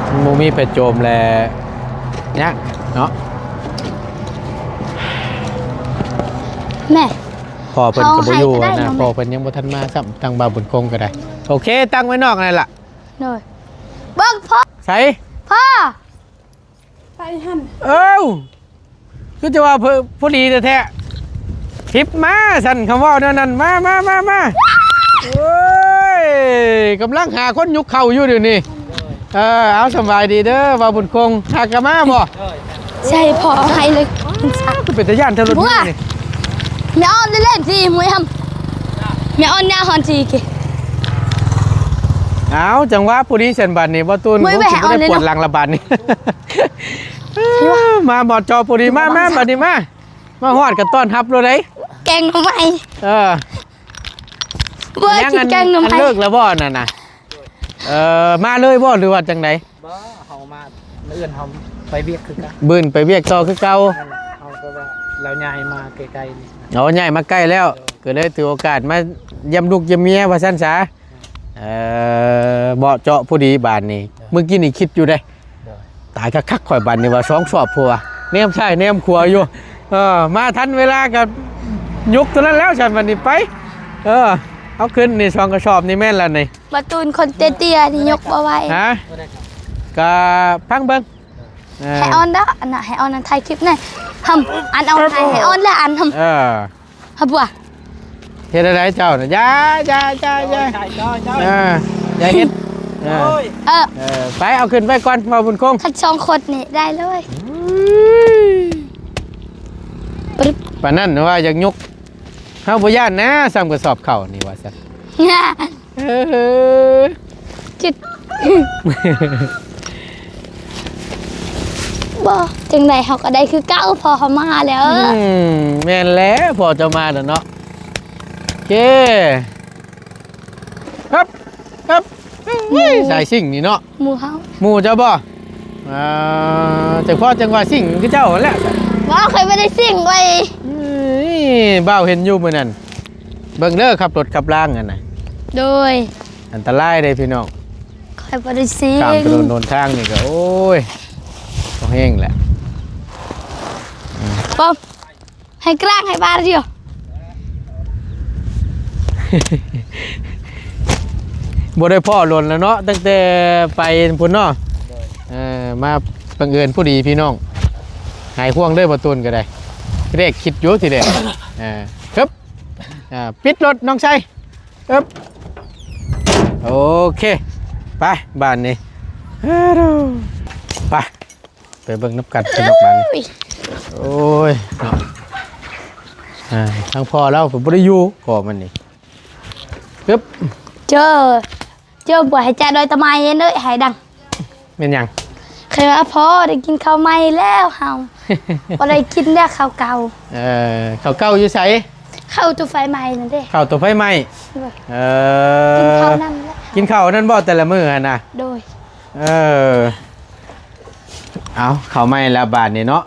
ມັນບໍ່ມີໃຜໂຈມແລ້ວຍາກເນາະ. ແມ່ ພໍ່ເພິ່ນກໍບໍ່ຢູ່ຫັ້ນນະ ພໍ່ເພິ່ນຍັງບໍ່ທັນມາຊ້ຳ ທາງບ່າວບຸນຄົງກໍໄດ້. ໂອເຄ ຕັ້ງໄວ້ນອກນັ້ນລະ. ໂດຍ ເບິ່ງພໍ່ ໃສ? ພໍ່ ໄປຫັ້ນ. ເອົ້າ ຄືຈະວ່າພໍດີແທ້ໆ. ທິບມາຊັ້ນ ຄຳເວົ້າແນວນັ້ນ. ມາ ມາ ມາ ມາ. ໂອ້ຍ ກຳລັງຫາຄົນຍຸກເຂົ້າຢູ່ດຽວນີ້. ເອີ ເອົາ ສະບາຍດີເດີ ບ່າວບຸນຄົງ. ຫາກະມາບໍ່? ໃຊ່ ພໍໃຫ້ເລີຍ. ຄືເປັນຕາຢ້ານແທ້ລົດນີ້. ແມ່ອອນເລ່ນທີ່ມວຍຫຳ ແມ່ອອນຍາຮອນທີ່ເກ. ເອົາ ຈັງຫວະພໍດີຊັ້ນບາດນີ້ ບໍ່ຕູນ ມວຍແຫວະ ຄົງຊິບໍ່ໄດ້ ອອນເລີຍເນາະ ປວດຫຼັງລະບາດນີ້. ມາໝໍດຈໍພໍດີ. ມາ ມາ ບາດນີ້ມາ ມາຮອດກໍຕ້ອນຮັບໂລດເດ້. ແກງໜໍ່ໄມ້. ເອີ ບໍ່ ກິນແກງໜໍ່ໄມ້. ເລີກແລ້ວບໍ່ນັ້ນນະ? ເອີ ມາເລີຍບໍ່ ຫຼືວ່າຈັ່ງໃດ? ບໍ່ ເຮົາມາ ມື້ອື່ນເຮົາໄປວຽກຄືກັນ. ບືນໄປວຽກຕໍ່ຄືເກົ່າ. ເຮົາກໍວ່າລາວຍ້າຍມາໃກ້ໆນີ້. ອໍ ຍ້າຍມາໃກ້ແລ້ວ. ໂດຍ ກໍເລີຍຖືໂອກາດມາຢ້ຽມລູກຢ້ຽມເມຍວ່າຊັ້ນສາ. ເອີ ເໝາະເຈາະພໍດີບາດນີ້. ໂດຍ ມື້ກີ້ນີ້ຄິດຢູ່ເດ້. ໂດຍ ຕາຍຄັກໆ ຂ້ອຍບາດນີ້ວ່າສອງສອບພຸ້ນວ່າ ແນມຊ້າຍແນມຂວາຢູ່. ເອີ ມາທັນເວລາກໍຍົກຕົວນັ້ນແລ້ວຊັ້ນ ບາດນີ້ໄປ. ເອີ ເອົາຂຶ້ນນີ້ ສອງກະສອບນີ້ແມ່ນລະນີ້. ບໍ່ຕູນ ຄົນເຕ້ຍໆ ນີ້ຍົກບໍ່ໄຫວ. ຮະ? ກະຟັງເບິ່ງ. ເອີ ໃຫ້ອອນເດີ້ ອັນນ່າ ໃຫ້ອອນ ອັນຖ່າຍຄລິບນັ້ນ. ຫຳ ອັນເອົາໃຫ້ ໃຫ້ອອນແລ້ວ ອັນຫຳ. ເອີ ຫຳບໍ່ ເຮັດໄດ້ເຈົ້ານະ. ຢ່າ ຢ່າ ຢ່າ ຢ່າ. ເອີ ຢ່າເຮັດ. ເອີ ເອີ ເອີ ໄປ ເອົາຂຶ້ນໄວ້ກ່ອນ ບ່າວບຸນຄົງ. ຄັນສອງຄົນນີ້ໄດ້ເລີຍ. ປານນັ້ນວ່າຢາກຍົກ ເຮົາບໍ່ຢ້ານນະ ສ່ຳກະສອບເຂົ້ານີ້ວ່າຊັ້ນ. ເອີ ຄິດ ບໍ່ ຈັ່ງໃດເຮົາກໍໄດ້ຄືເກົ່າ ເພາະເຮົາມາແລ້ວ. ອືມ ແມ່ນແຫຼະ ເພາະເຈົ້າມາແລ້ວເນາະ. ໂອເຄ ຮັບ ຮັບ. ເອີຍ ໝູ່ ສາຍຊິງນີ້ເນາະ ໝູ່ເຮົາ. ໝູ່ເຈົ້າບໍ່? ອ່າ ຈັ່ງພໍຈັ່ງວ່າຊິງຄືເຈົ້າຫັ້ນແຫຼະ. ບໍ່ ຂ້ອຍບໍ່ໄດ້ຊິງໄວ້. ເອີຍ ບ່າວເຫັນຢູ່ມື້ນັ້ນ. ເບິ່ງເດີ ຂັບລົດຂັບລາງຫັ້ນນະ. ໂດຍ ອັນຕະລາຍເດ້ພີ່ນ້ອງ. ຂ້ອຍບໍ່ໄດ້ຊິງ. ຂ້າມຖະໜົນຫົນທາງນີ້ກໍ ໂອ້ຍ ກໍແຮງແຫຼະ. ປ້ອມ ໃຫ້ກາງໃຫ້ບາດດຽວ. ບໍ່ໄດ້ພໍ້ດົນແລ້ວເນາະ ຕັ້ງແຕ່ໄປພຸ້ນເນາະ. ໂດຍ ເອີ ມາບັງເອີນພໍດີພີ່ນ້ອງ. ຫາຍຫ່ວງເດີ ບໍ່ຕູນກໍໄດ້. ທີແລກຄິດຢູ່ ທີແລກ. ເອີ ຮຶບ ອ່າ ປິດລົດນ້ອງໄຊ. ອຶບ ໂອເຄ ໄປ ບາດນີ້ ໄປ ໄປເບິ່ງນຳກັນພີ່ນ້ອງບາດນີ້. ໂອ້ຍ ໂອ້ຍ ເນາະ ອ່າ ທາງພໍ່ລາວເພິ່ນບໍ່ໄດ້ຢູ່ ກໍມັນນີ້. ອຶບ ເຈີ້ ເຈີ້ ບໍ່ໃຫ້ຈະດອຍຕະໄມເດີ ໃຫ້ດັງ. ແມ່ນຫຍັງ? ຂ້ອຍວ່າພໍໄດ້ກິນເຂົ້າໃໝ່ແລ້ວເຮົາ ບໍ່ໄດ້ກິນແລ້ວເຂົ້າເກົ່າ. ເອີ ເຂົ້າເກົ່າຢູ່ໃສ? ເຂົ້າຕົວໄຟໃໝ່ນັ້ນເດ້. ເຂົ້າຕົວໄຟໃໝ່. ເອີ ກິນເຂົ້ານັ້ນແຫຼະ ກິນເຂົ້ານັ້ນບໍ່ແຕ່ລະມື້ຫັ້ນນະ? ໂດຍ ເອີ ເອົາ ເຂົ້າໃໝ່ແລ້ວບາດນີ້ເນາະ.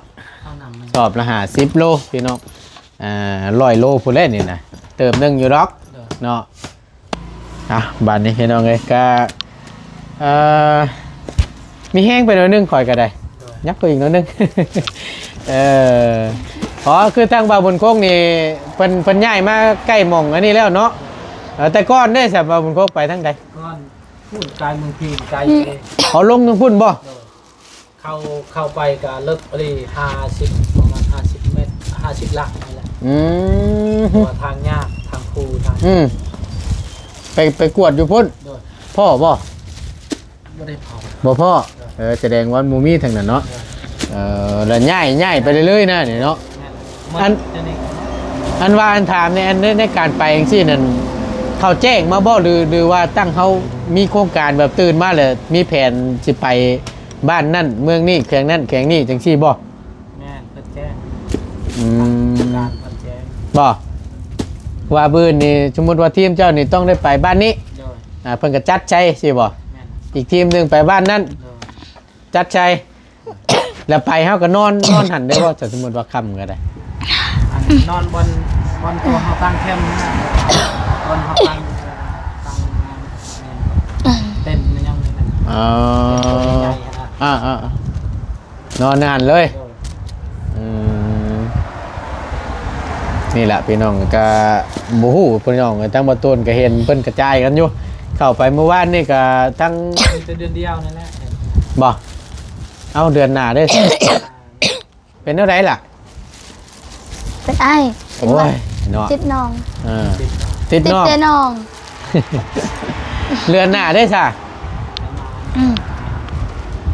ສອບລະຫ້າສິບໂລພີ່ນ້ອງ. ອ່າ ຮ້ອຍໂລພຸ້ນແຫຼະນີ້ນະ ເຕີບໜຶ່ງຢູ່ດອກ. ໂດຍ ເນາະ. ອ່ະ ບາດນີ້ພີ່ນ້ອງເອີຍ ກະ ເອີ ມີແຮງໄປໜ້ອຍໜຶ່ງ ຂ້ອຍກະໄດ້. ໂດຍ ຍັບໄປອີກໜ້ອຍໜຶ່ງ. ເອີ ອໍ ຄືທາງບ່າວບຸນຄົງນີ້ ເພິ່ນ ເພິ່ນຍ້າຍມາໃກ້ໝ່ອງອັນນີ້ແລ້ວເນາະ. ເອີ ແຕ່ກ່ອນເດ້ ສະ ບ່າວບຸນຄົງໄປທາງໃດ? ກ່ອນ ພຸ້ນ ກາຍເມືອງພີນ ກາຍເດ້. ເອົາ ລົງທາງພຸ້ນບໍ່? ໂດຍ ເຂົ້າ ເຂົ້າໄປກະເລິກອີ່ຫຼີ ຫ້າສິບ ປະມານຫ້າສິບແມັດ ຫ້າສິບຫຼັກນີ້ແຫຼະ. ອືມ ເພາະວ່າທາງຍາກ ທາງພູ ທາງ ອືມ ໄປ ໄປກວດຢູ່ພຸ້ນ. ໂດຍ ພໍ້ບໍ່? ບໍ່ໄດ້ພໍ້ ບໍ່ພໍ້. ໂດຍ ເອີ ສະແດງວ່າມັນບໍ່ມີທາງນັ້ນເນາະ. ໂດຍ ເອີ ແລ້ວຍ້າຍ ຍ້າຍໄປເລື້ອຍໆນະນີ້ເນາະ. ແມ່ນ ອັນ ອັນວ່າ ອັນຖາມໃນ ອັນໃນ ໃນການໄປຈັ່ງຊີ້ນັ້ນ ເຂົາແຈ້ງມາບໍ່ ຫຼື ຫຼືວ່າຕັ້ງເຮົາມີໂຄງການແບບຕື່ນມາແລ້ວ ມີແຜນຊິໄປ ບ້ານນັ້ນເມືອງນີ້ ແຂວງນັ້ນແຂວງນີ້ ຈັ່ງຊີ້ບໍ່? ແມ່ນ ເພິ່ນແຈ້ງ. ອືມ ການເພິ່ນແຈ້ງ ບໍ່ ວ່າມື້ອື່ນນີ້ ສົມມຸດວ່າທີມເຈົ້ານີ້ຕ້ອງໄດ້ໄປບ້ານນີ້. ໂດຍ ອ່າ ເພິ່ນກໍຈັດໃສ່ຊີ້ບໍ່? ແມ່ນ ອີກທີມໜຶ່ງໄປບ້ານນັ້ນ. ໂດຍ ຈັດໃສ່ ແລ້ວໄປເຮົາກໍນອນ ນອນຫັ້ນໄດ້ບໍ່? ສົມມຸດວ່າຄ່ຳກໍໄດ້ ອັນ ນອນບ່ອນ ບ່ອນຕົວເຮົາຕັ້ງແຄມ ບ່ອນເຮົາຕັ້ງ ຕັ້ງເຕັນແມ່ນຫຍັງນີ້ນະ. ອໍ ເຕັນຕົວໃຫຍ່ໆ ອ່າ ອ່າ ອ່າ ນອນໃນຫັ້ນເລີຍ. ໂດຍ ອືມ ນີ້ແຫຼະພີ່ນ້ອງ ກະບໍ່ຮູ້ພີ່ນ້ອງ ທາງບ່າວໂຕນກະເຫັນເພິ່ນກະຈາຍກັນຢູ່. ເຂົ້າໄປມື້ວານນີ້ກະທັງ ມີແຕ່ເດືອນດຽວນັ້ນແຫຼະ ບໍ່? ເອົ້າ ເດືອນໜ້າເດ້ ເປັນແນວໃດລະ? ເປັນໄອ ເປັນ ໂອ້ຍ ຫວັດ ເນາະ ຕິດໜອງ ເອີ ຕິດ ຕິດໜອງ ແຕ່ໜອງ ເດືອນໜ້າເດ້ຊະ? ອືມ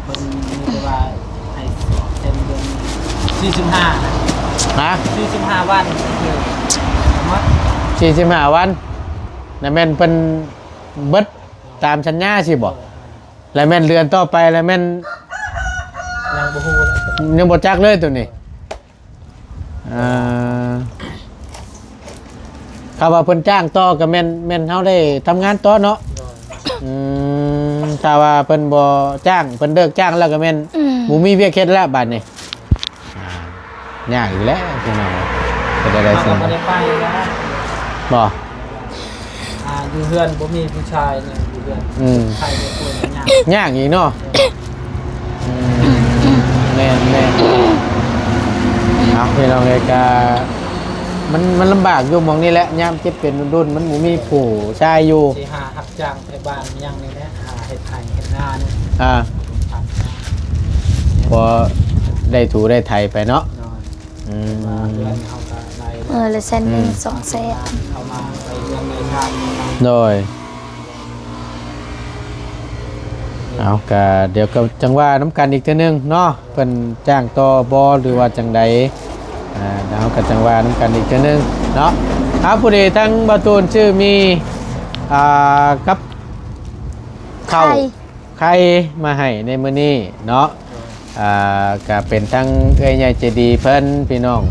ເພິ່ນມີແຕ່ວ່າໃຫ້ເຊັນເດືອນສີ່ສິບຫ້າ ຮະ? ສີ່ສິບຫ້າວັນ ຄືທັງໝົດ ສີ່ສິບຫ້າວັນ ນັ້ນແມ່ນເພິ່ນເບິດຕາມສັນຍາຊີ້ບໍ່? ແລ້ວແມ່ນເດືອນຕໍ່ໄປ ແລ້ວແມ່ນ ຍັງບໍ່ຮູ້ເລີຍ ຍັງບໍ່ຈັກເລີຍໂຕນີ້ ເອີ ຖ້າວ່າເພິ່ນຈ້າງຕໍ່ກໍແມ່ນ ແມ່ນເຮົາໄດ້ທຳງານຕໍ່ເນາະ ໂດຍ ອືມ ຖ້າວ່າເພິ່ນບໍ່ຈ້າງ ເພິ່ນເລີກຈ້າງແລ້ວກໍແມ່ນ ອືມ ບໍ່ມີວຽກເຮັດແລ້ວບາດນີ້ ອ່າ ຍາກອີກແລ້ວພີ່ນ້ອງ ເຮັດແນວໃດ ເຮົາກໍບໍ່ໄດ້ໄປແລ້ວ ບໍ່? ອ່າ ຢູ່ເຮືອນບໍ່ມີຜູ້ຊາຍເລີຍ ຢູ່ເຮືອນ ອືມ ໃຜໄດ້ປ່ວຍກໍຍາກ ຍາກອີກເນາະ ອືມ ແມ່ນໆ ເອົາ ພີ່ນ້ອງເອີຍ ກະມັນ ມັນລຳບາກຢູ່ໝ່ອງນີ້ແຫຼະ ຍາມເຈັບເປັນລຸ້ນໆ ມັນບໍ່ມີຜູ້ຊາຍຢູ່ ຊິຫາຮັບຈ້າງໄທບ້ານຫຍັງນີ້ແຫຼະ ຫາເຮັດໄຮ່ເຮັດນານີ້ ອ່າ ພໍໄດ້ຖູໄດ້ໄຖໄປເນາະ ໂດຍ ອືມ ວ່າເຮືອນເຮົາກໍໄດ້ ເອີ ລະແສນໜຶ່ງ ອືມ ສອງແສນ ເຂົ້າມາໄປເຮືອນໄດ້ຊານ ໂດຍ ເອົາ ກະດຽວກໍຈັ່ງວ່ານຳກັນອີກເທື່ອໜຶ່ງເນາະ ເພິ່ນຈ້າງຕໍ່ບໍ່ ຫຼືວ່າຈັ່ງໃດ ອ່າ ດຽວເຮົາກໍຈັ່ງວ່ານຳກັນອີກເທື່ອໜຶ່ງເນາະ ເອົາ ພໍດີທາງບ່າວຕູນຊື້ມີ ອ່າ ກັບເຂົ້າ ໄຂ່ ໄຂ່ມາໃຫ້ໃນມື້ນີ້ເນາະ ອ່າ ກະເປັນທັງເອື້ອຍໃຫຍ່ໃຈດີເພິ່ນ ພີ່ນ້ອງ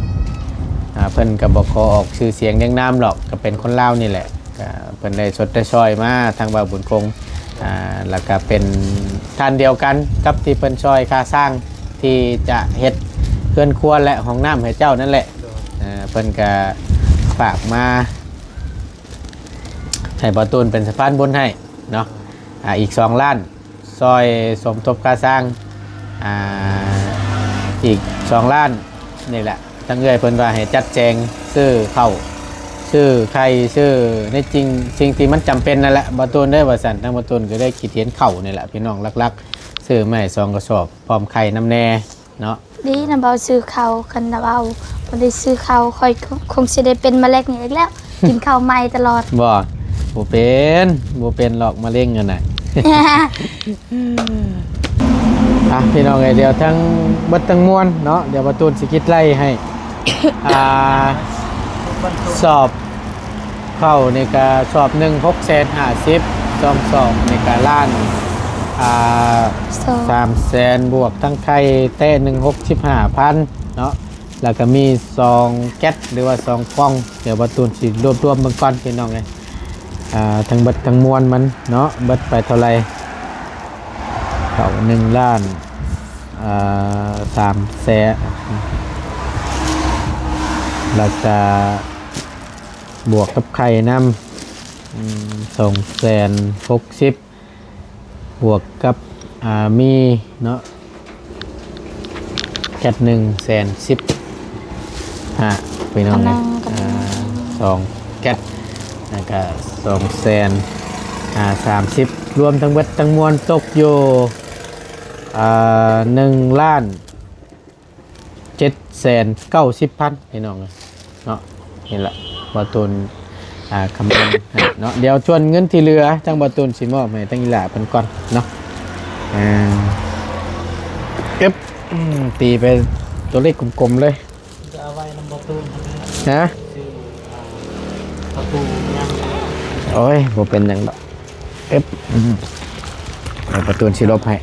ອ່າ ເພິ່ນກະບໍ່ຂໍອອກຊື່ສຽງລຽງນາມດອກ ກະເປັນຄົນລາວນີ້ແຫຼະ ກະເພິ່ນໄດ້ຊົດໄດ້ຊ່ອຍມາທາງບ່າວບຸນຄົງ ອ່າ ແລ້ວກະເປັນທ່ານດຽວກັນກັບທີ່ເພິ່ນຊ່ອຍຄ່າສ້າງທີ່ຈະເຮັດເຮືອນຄົວ ແລະ ຫ້ອງນ້ຳໃຫ້ເຈົ້ານັ້ນແຫຼະ ໂດຍ ເອີ ເພິ່ນກະຝາກມາໃຫ້ບ່າວຕູນເປັນສະພານບຸນໃຫ້ເນາະ ອ່າ ອີກສອງລ້ານ ຊ່ອຍສົມທົບຄ່າສ້າງ ອ່າ ອີກສອງລ້ານນີ້ແຫຼະ ທາງເອື້ອຍເພິ່ນວ່າໃຫ້ຈັດແຈງຊື້ເຂົ້າ ຊື້ໄຂ່ ຊື້ໃນສິ່ງ ສິ່ງທີ່ມັນຈຳເປັນນັ້ນແຫຼະ ບ່າວຕູນເດີ ວ່າຊັ້ນ ທາງບ່າວຕູນກໍໄດ້ຄິດເຫັນເຂົ້ານີ້ແຫຼະ ພີ່ນ້ອງ ຫຼັກໆ ຊື້ມາໃຫ້ສອງກະສອບ ພ້ອມໄຂ່ນຳແດ່ເນາະ. ດີນະ ບໍ່ຊື້ເຂົ້າ ຄັນວ່າບໍ່ໄດ້ຊື້ເຂົ້າ ຂ້ອຍຄົງຊິໄດ້ເປັນມະເລັງອີກແລ້ວ ກິນເຂົ້າໃໝ່ຕະຫຼອດ. ບໍ່ ບໍ່ເປັນ ບໍ່ເປັນຫຼອກມະເລັງຫັ້ນນະ. ອ່ະ ພີ່ນ້ອງເອີຍ ດຽວທັງເບິດທັງມວນເນາະ ດຽວບ່າວຕູນຊິຄິດໄລ່ໃຫ້ ອ່າ ສອບເຂົ້ານີ້ກະສອບໜຶ່ງ ຫົກແສນຫ້າສິບ ສອງສອບນີ້ກະລ້ານ ອ່າ ສອງ ສາມແສນ ບວກທັງໄຂ່ແຕ້ໜຶ່ງ ຫົກສິບຫ້າພັນເນາະ ແລ້ວກະມີສອງແກັດ ຫຼືວ່າສອງປ່ອງ ດຽວບ່າວຕູນຊິລວບລວມເບິ່ງກ່ອນ ພີ່ນ້ອງເອີຍ ອ່າ ທັງເບິດທັງມວນມັນເນາະ ເບິດໄປເທົ່າໃດ ເຂົ້າໜຶ່ງລ້ານ ອ່າ ສາມແສນ ແລ້ວກະບວກກັບໄຂ່ນຳ ອືມ ສອງແສນຫົກສິບ ບວກກັບ ອ່າ ມີເນາະ ແກັດໜຶ່ງແສນສິບຫ້າ ພີ່ນ້ອງເອີຍ ອ່າ ສອງແກັດ ແລ້ວກະສອງແສນ ອ່າ ສາມສິບ ລວມທັງເບິດທັງມວນຕົກຢູ່ ອ່າ ໜຶ່ງລ້ານ ເຈັດແສນເກົ້າສິບພັນ ພີ່ນ້ອງເອີຍເນາະ. ນີ້ລະ ບ່າວຕູນ ອ່າ ຄຳນວນໃຫ້ເນາະ. ດຽວສ່ວນເງິນທີ່ເຫຼືອ ທາງບ່າວຕູນຊິມອບໃຫ້ທາງອີ່ຫຼ້າເພິ່ນກ່ອນເນາະ. ອ່າ ເອີບ ອືມ ຕີໄປຕົວເລກກົມໆເລີຍ. ຈະເອົາໄວ້ນຳບ່າວຕູນຫັ້ນແຫຼະ. ຮະ? ຊື່ ອ່າ ປະຕູຫຍັງ? ໂອ້ຍ ບໍ່ເປັນຫຍັງດອກ. ເອີບ ອືມ ໃຫ້ປະຕູນຊິລົບໃຫ້.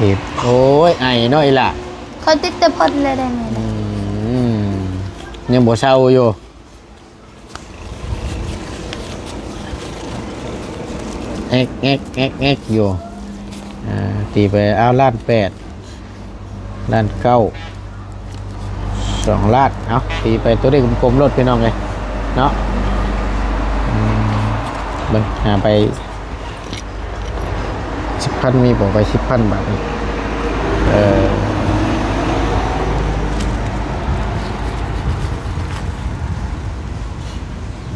ຕິດ ໂອ້ຍ ໄອເນາະອີ່ຫຼ້າ. ຂ້ອຍຕິດແຕ່ພົນແລ້ວໄດ໋ນີ້. ອືມ ຍັງບໍ່ເຊົາຢູ່. ແອກໆໆໆຢູ່. ອ່າ ຕີໄປ ເອົາ ລ້ານແປດ. ລ້ານເກົ້າ ສອງລ້ານ. ເອົາ ຕີໄປຕົວເລກກົມໆໂລດ ພີ່ນ້ອງເອີຍເນາະ. ອືມ ເບິ່ງ ຫາໄປສິບພັນ ມີບໍ່? ໄປສິບພັນບາດນີ້. ເອີ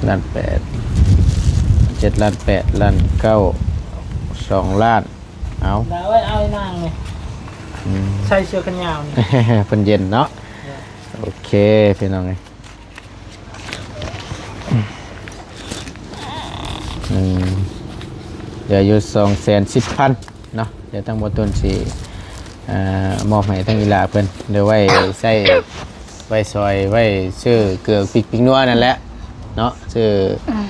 ລ້ານແປດ. ເຈັດລ້ານແປດລ້ານເກົ້າ ສອງລ້ານ. ເອົາ ດາວເອີຍ ເອົາໄອ້ນາງນີ້ ອືມ ໃສ່ເສື້ອແຂນຍາວນີ້ ເພິ່ນເຢັນເນາະ. ໂດຍ ໂອເຄ ພີ່ນ້ອງເອີຍ ອືມ ເຫຼືອຢູ່ສອງແສນສິບພັນເນາະ. ດຽວທາງບໍ່ຕຸນຊິ ອ່າ ມອບໃຫ້ທາງອີ່ຫຼ້າເພິ່ນ ຫຼືໄວ້ໃຊ້ ໄວ້ຊ່ອຍ ໄວ້ຊື້ເກືອ ພິກ ພິກນົວນັ້ນແຫຼະເນາະ ຊື້ ອືມ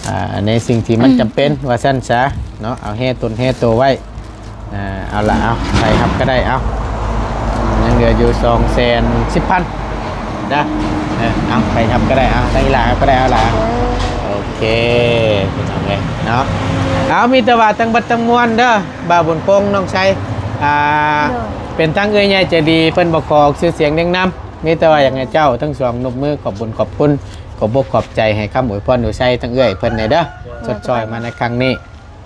ອ່າ ໃນສິ່ງທີ່ມັນຈຳເປັນ ອືມ ວ່າຊັ້ນຊະເນາະ. ເອົາແຮ່ຕົນແຮ່ໂຕໄວ້. ອ່າ ເອົາລະ ເອົາ ໃຜຮັບກໍໄດ້ ເອົາ ຍັງເຫຼືອຢູ່ສອງແສນສິບພັນນະ. ເອີ ເອົາ ໃຜຮັບກໍໄດ້ ເອົາ ທາງອີ່ຫຼ້າຮັບກໍໄດ້ ເອົາລະ. ໂອເຄ ພີ່ນ້ອງເອີຍເນາະ. ເອົາ ມີແຕ່ວ່າທັງເບິດທັງມວນເດີ ບ່າວບຸນຄົງ ນ້ອງໄຊ ອ່າ ໂດຍ ເປັນທັງເອື້ອຍໃຫຍ່ໃຈດີ ເພິ່ນບໍ່ຂໍອອກຊື່ສຽງນຽງນາມ ມີແຕ່ວ່າຢາກໃຫ້ເຈົ້າທັງສອງນົບມືຂອບບຸນຂອບຄຸນ ຂອບອົກຂອບໃຈ ໃຫ້ຄຳອວຍພອນອວຍໄຊທາງເອື້ອຍເພິ່ນແດ່ເດີ ໂດຍ ຊົດຊ່ອຍມາໃນຄັ້ງນີ້.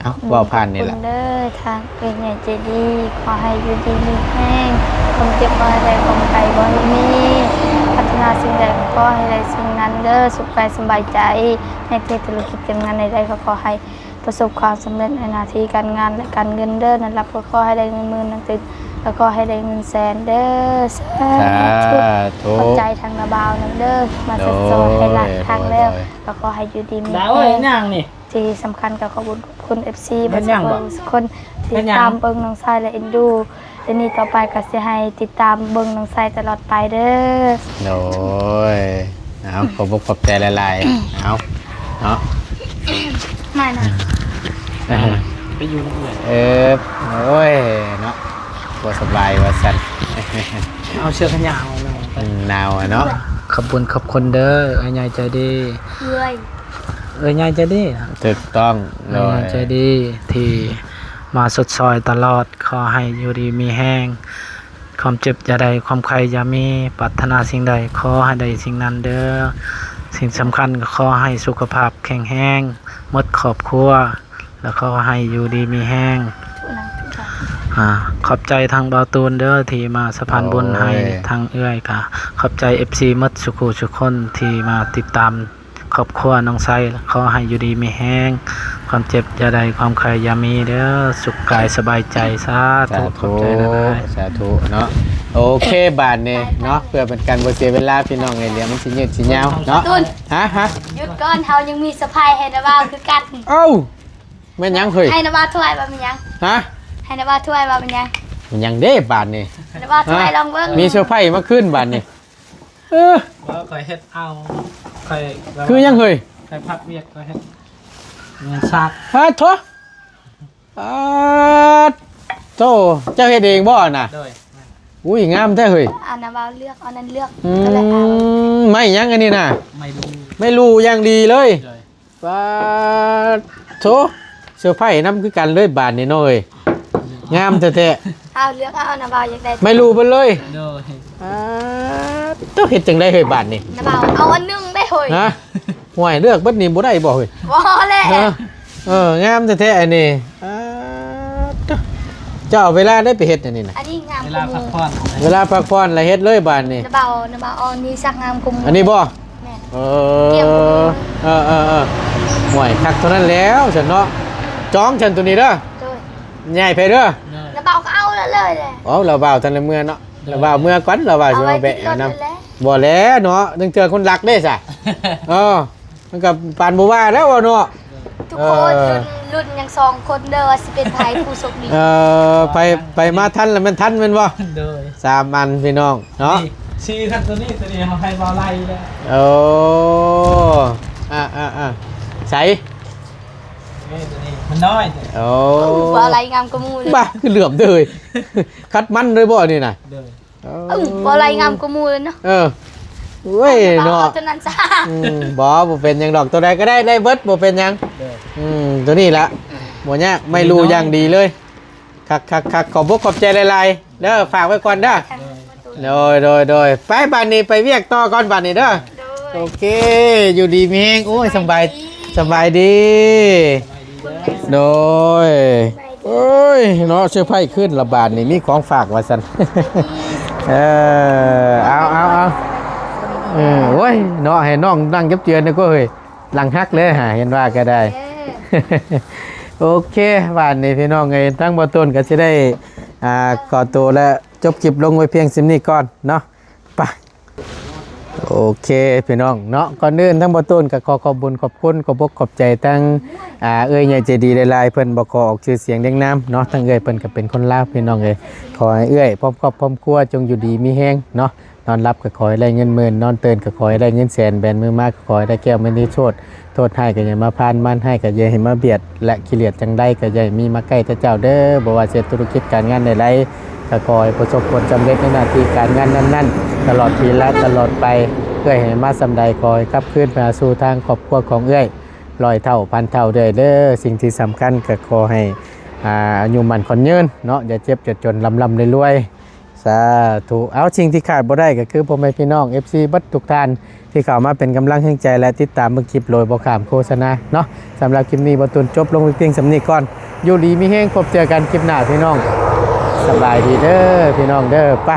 ເອົາ ອືມ ເວົ້າຜ່ານນີ້ລະ ຂອບຄຸນເດີ ທາງເອື້ອຍໃຫຍ່ໃຈດີ ຂໍໃຫ້ຢູ່ດີມີແຮງ ຄວາມເຈັບບໍ່ໃຫ້ໄດ້ ຄວາມໄຂ້ບໍ່ໃຫ້ມີ ປາດຖະໜາສິ່ງໃດກໍຂໍໃຫ້ໄດ້ສິ່ງນັ້ນເດີ ສຸກກາຍສະບາຍໃຈ ໃນເຂດທຸລະກິດການງານໃດໆ ກໍຂໍໃຫ້ ປະສົບຄວາມສຳເລັດໃນໜ້າທີ່ການງານ ແລະ ການເງິນເດີ ນອນຫຼັບກໍຂໍໃຫ້ໄດ້ເງິນໝື່ນ ນອນຕື່ນກໍຂໍໃຫ້ໄດ້ເງິນແສນເດີ ສາທຸ ສາທຸ ຂອບໃຈທາງນ້າບ່າວນຳເດີ ມາ ໂດຍ ຊົດຊ່ອຍໃຫ້ຫຼາຍຄັ້ງແລ້ວ ໂດຍ ກໍຂໍໃຫ້ຢູ່ດີມີແຮງ ດາວເອີຍ ນາງນີ້ ທີ່ສຳຄັນກໍຂອບຄຸນຂອບຄຸນ ເອັຟຊີ ເຮັດຫຍັງບໍ່? ເບິດທຸກຄົນທີ່ ເຮັດຫຍັງ? ຕາມເບິ່ງນ້ອງຊາຍ ແລະ ເອັນດູ ແຕ່ນີ້ຕໍ່ໄປກໍຊິໃຫ້ຕິດຕາມເບິ່ງນ້ອງຊາຍຕະຫຼອດໄປເດີ. ໂດຍ ເອົາ ຂອບອົກຂອບໃຈຫຼາຍໆ ເອົາເນາະ ມານະ ໄປຢູ່ນຳເອື້ອຍ ເອີ ໂອ້ຍເນາະ ບໍ່ສະບາຍວ່າຊັ້ນ ເອົາເສື້ອແຂນຍາວເນາະ ອືມ ໜາວອະເນາະ. ຂອບຄຸນຂອບຄຸນເດີ ເອື້ອຍໃຫຍ່ໃຈດີ ເອື້ອຍ ເອື້ອຍໃຫຍ່ໃຈດີ ຖືກຕ້ອງ ເອື້ອຍໃຫຍ່ໃຈດີ ໂດຍ ທີ່ມາຊົດຊ່ອຍຕະຫຼອດ ຂໍໃຫ້ຢູ່ດີມີແຮງ ຄວາມເຈັບຢ່າໄດ້ ຄວາມໄຂ້ຢ່າມີ ປາດຖະໜາສິ່ງໃດ ຂໍໃຫ້ໄດ້ສິ່ງນັ້ນເດີ ສິ່ງສຳຄັນກໍຂໍໃຫ້ສຸຂະພາບແຂງແຮງ ໝົດຄອບຄົວ ແລະ ຂໍໃຫ້ຢູ່ດີມີແຮງ. ອ່າ ຂອບໃຈທາງບ່າວຕູນເດີ ທີ່ມາສະພານບຸນໃຫ້ ໂອ້ຍ ທາງເອື້ອຍກະຂອບໃຈ ເອັຟຊີ ໝົດສູ່ຄູ່ສູ່ຄົນທີ່ມາຕິດຕາມ ຄອບຄົວນ້ອງໄຊ ຂໍໃຫ້ຢູ່ດີມີແຮງ ຄວາມເຈັບຢ່າໄດ້ ຄວາມໄຂ້ຢ່າມີເດີ ສຸກກາຍສະບາຍໃຈ ສາທຸ ສາທຸ ຂອບໃຈຫຼາຍໆ ສາທຸເນາະ. ໂອເຄ ບາດນີ້ເນາະ ເພື່ອເປັນການບໍ່ເສຍເວລາ ພີ່ນ້ອງເອີຍ ດຽວມັນຊິຍືດຊິຍາວເນາະ. ຕຸນ ຮະ ຮະ ຢຸດກ່ອນ ເຮົາຍັງມີເຊີໄພຣສ໌ໃຫ້ນະບ່າວຄືກັນ. ເອົ້າ ແມ່ນຫຍັງເຮີ້ຍ? ໃຫ້ນະບ່າວຖ້ວຍວ່າແມ່ນຫຍັງ? ຮະ ໃຫ້ນະບ່າວຖ້ວຍວ່າແມ່ນຫຍັງ? ແມ່ນຫຍັງເດ້ບາດນີ້? ໃຫ້ນະບ່າວຖ້ວຍ ຮະ ລອງເບິ່ງ ມີເຊີໄພຣສ໌ມາຄືນບາດນີ້. ເອີ ບໍ່ ຂ້ອຍເຮັດເອົາ ຂ້ອຍແບບວ່າ ຄືຫຍັງເຮີ້ຍ? ຂ້ອຍພັກວຽກ ຂ້ອຍເຮັດເງິນຊາກ. ປາດໂທ້ ປາດໂທ້ ເຈົ້າເຮັດເອງບໍ່ນະ? ໂດຍ ແມ່ນ. ອຸ້ຍ ງາມແທ້ເຮີ້ຍ ອັນນະບ່າວເລືອກ ເອົານັ້ນເລືອກ ອືມ ກໍເລີຍເອົາ. ໄມ້ຫຍັງອັນນີ້ນະ? ໄມ້ລູ ໄມ້ລູຢ່າງດີເລີຍ. ໂດຍ ປາດໂທ້ ເຊີໄພຣສ໌ນຳຄືກັນເລີຍບາດນີ້ເນາະເອີຍ ງາມແທ້ໆ. ເອົາ ເລືອກເອົາ ນະບ່າວຢາກໄດ້ ໄມ້ລູເບິດເລີຍ. ໂດຍ ປາດໂທ້ ເຮັດຈັ່ງໃດເຮີ້ຍບາດນີ້? ນະບ່າວເອົາອັນໜຶ່ງໄດ້ເຮີ້ຍ. ຮະ ຫ້ວຍ ເລືອກເບິດນີ້ບໍ່ໄດ້ບໍ່ເຮີ້ຍ? ບໍ່ແຫຼະ ເອີ ເອີ ງາມແທ້ໆ ອັນນີ້. ປາດໂທ້ ເຈົ້າເອົາເວລາໃດໄປເຮັດອັນນີ້ນະ? ອັນນີ້ງາມກວ່າໝູ່ ເວລາພັກຜ່ອນ ເວລາພັກຜ່ອນລະເຮັດເລີຍບາດນີ້. ນະບ່າວ ນະບ່າວເອົານີ້ສັກງາມກວ່າໝູ່ ອັນນີ້ບໍ່? ແມ່ນ ເອີ ກຽມກວ່າໝູ່ ເອີໆໆ ໂອ້ຍ ຄັກເທົ່ານັ້ນແລ້ວຊັ້ນເນາະ. ຈອງຊັ້ນໂຕນີ້ເດີ ໂດຍ ໃຫຍ່ໄປເດີ. ໂດຍ ນະບ່າວກໍເອົາເລີຍແຫຼະ. ເອົາ ລາວບ່າວທັນລະເມືອເນາະ. ໂດຍ ລາວບ່າວເມືອກ່ອນ ລາວວ່າຊິມາແບະນຳ. ບໍ່ແລ້ວເນາະ ລາງເທື່ອຄົນລັກເດ້ຊະ. ເອີ ມັນກໍປານບໍ່ວ່າແລ້ວເນາະ. ທຸກຄົນ ເອີ ລຸ້ນ ລຸ້ນຍັງສອງຄົນເດີ ວ່າຊິເປັນໃຜຜູ້ໂຊກດີ. ເອີ ໃຜ ໃຜມາທັນລະແມ່ນທັນແມ່ນບໍ່? ໂດຍ ສາມອັນພີ່ນ້ອງເນາະ. ສີ່ຄັນ ໂຕນີ້ ໂຕນີ້ເຮົາໃຫ້ບ່າວໄລ່ແລ້ວ. ໂອ້ ອ່າໆໆ ໃສ? ເອີ ໂຕນີ້ມັນນ້ອຍ. ໂອ້ ບ່າວໄລ່ງາມກວ່າໝູ່ເລີຍ. ບ້າ ຄືເຫຼືອມເດີ ຄັດມັນເລີຍບໍ່ນີ້ນະ? ໂດຍ ເອີ ບໍ່ໄລ່ງາມກວ່າໝູ່ເລີຍເນາະ. ເອີ ໂອ້ຍເນາະ ເທົ່ານັ້ນຊະ. ອືມ ບໍ່ ບໍ່ເປັນຫຍັງດອກ ໂຕໃດກໍໄດ້ ໄດ້ເບິດ ບໍ່ເປັນຫຍັງ. ໂດຍ ອືມ ໂຕນີ້ລະ ບໍ່ຍາກ ໄມ້ລູຢ່າງດີເລີຍ. ຄັກໆໆ ຂອບອົກຂອບໃຈຫຼາຍໆເດີ ຝາກໄວ້ກ່ອນເດີ. ໂດຍ ໂດຍໆໆ ໄປບາດນີ້ ໄປວຽກຕໍ່ກ່ອນບາດນີ້ເດີ. ໂດຍ ໂອເຄ ຢູ່ດີມີແຮງ. ໂອ້ຍ ສະບາຍ ສະບາຍດີ ສະບາຍດີເດີ. ໂດຍ ໂອ້ຍເນາະ ເຊີໄພຣສ໌ຂຶ້ນລະບາດນີ້ ມີຂອງຝາກວ່າຊັ້ນ. ເອີ ເອົາໆໆ ເອີ ໂອ້ຍເນາະ ໃຫ້ນ້ອງນັ່ງຈັບເຈື່ອນແດ່ກວ່າເຮີ້ຍ ຫຼັງຫັກເລີຍຫາ ເຫັນວ່າກໍໄດ້. ເອີ ໂອເຄ ບາດນີ້ພີ່ນ້ອງເອີຍ ທາງບໍ່ຕູນກໍຊິໄດ້ ອ່າ ຂໍໂຕ ແລະ ຈົບຄລິບລົງໄວ້ພຽງສ່ຳນີ້ກ່ອນເນາະ ໄປ. ໂອເຄພີ່ນ້ອງເນາະ ກ່ອນອື່ນທາງບໍ່ຕູນກໍຂໍຂອບບຸນຂອບຄຸນ ຂອບອົກຂອບໃຈທັງ ອ່າ ເອື້ອຍໃຫຍ່ໃຈດີຫຼາຍໆ ເພິ່ນບໍ່ຂໍອອກຊື່ສຽງລຽງນາມເນາະ ທັງເອື້ອຍເພິ່ນກໍເປັນຄົນລາວພີ່ນ້ອງເອີຍ ຂໍໃຫ້ເອື້ອຍພ້ອມຄອບພ້ອມຄົວຈົ່ງຢູ່ດີມີແຮງເນາະ ນອນຫຼັບກໍຂໍໃຫ້ໄດ້ເງິນໝື່ນ ນອນຕື່ນກໍຂໍໃຫ້ໄດ້ເງິນແສນ ແບນມືມາກໍຂໍໃຫ້ໄດ້ແກ້ວມະນີໂຊດ ໂທດຮ້າຍກໍຢ່າມາຜ່ານ ມານຮ້າຍກໍຢ່າໃຫ້ມາບຽດ ແລະ ຂີ້ລຽດຈັ່ງໃດກໍຢ່າໃຫ້ມີມາໃກ້ເຈົ້າເດີ ບໍ່ວ່າເຮັດທຸລະກິດການງານໃດໆ ກໍຂໍໃຫ້ປະສົບຜົນສຳເລັດໃນໜ້າທີ່ການງານນັ້ນໆ ຕະຫຼອດປີ ແລະ ຕະຫຼອດໄປ ເອື້ອຍໃຫ້ມາສ່ຳໃດ ຂໍໃຫ້ກັບຄືນໄປຫາສູ່ທາງຄອບຄົວຂອງເອື້ອຍ ຮ້ອຍເທົ່າພັນເທົ່າເດີ້ ເດີ້. ສິ່ງທີ່ສຳຄັນກໍຂໍໃຫ້ ອ່າ ອາຍຸໝັ້ນຂວັນຍືນເນາະ ຢ່າເຈັບຢ່າຈົນ ລ່ຳໆລວຍໆ ສາທຸ. ເອົາ ສິ່ງທີ່ຂາດບໍ່ໄດ້ກໍຄືພໍ່ແມ່ພີ່ນ້ອງ ເອັຟຊີ ເບິດທຸກທ່ານ ທີ່ເຂົ້າມາເປັນກຳລັງແຮງໃຈ ແລະ ຕິດຕາມເບິ່ງຄລິບໂດຍບໍ່ຂ້າມໂຄສະນາເນາະ. ສຳລັບຄລິບນີ້ ບ່າວຕຸນຈົບລົງໄປພຽງສ່ຳນີ້ກ່ອນ. ຢູ່ດີມີແຮງ ພົບເຈີກັນຄລິບໜ້າພີ່ນ້ອງ. ສະບາຍດີເດີ້ພີ່ນ້ອງເດີ້. ໄປ.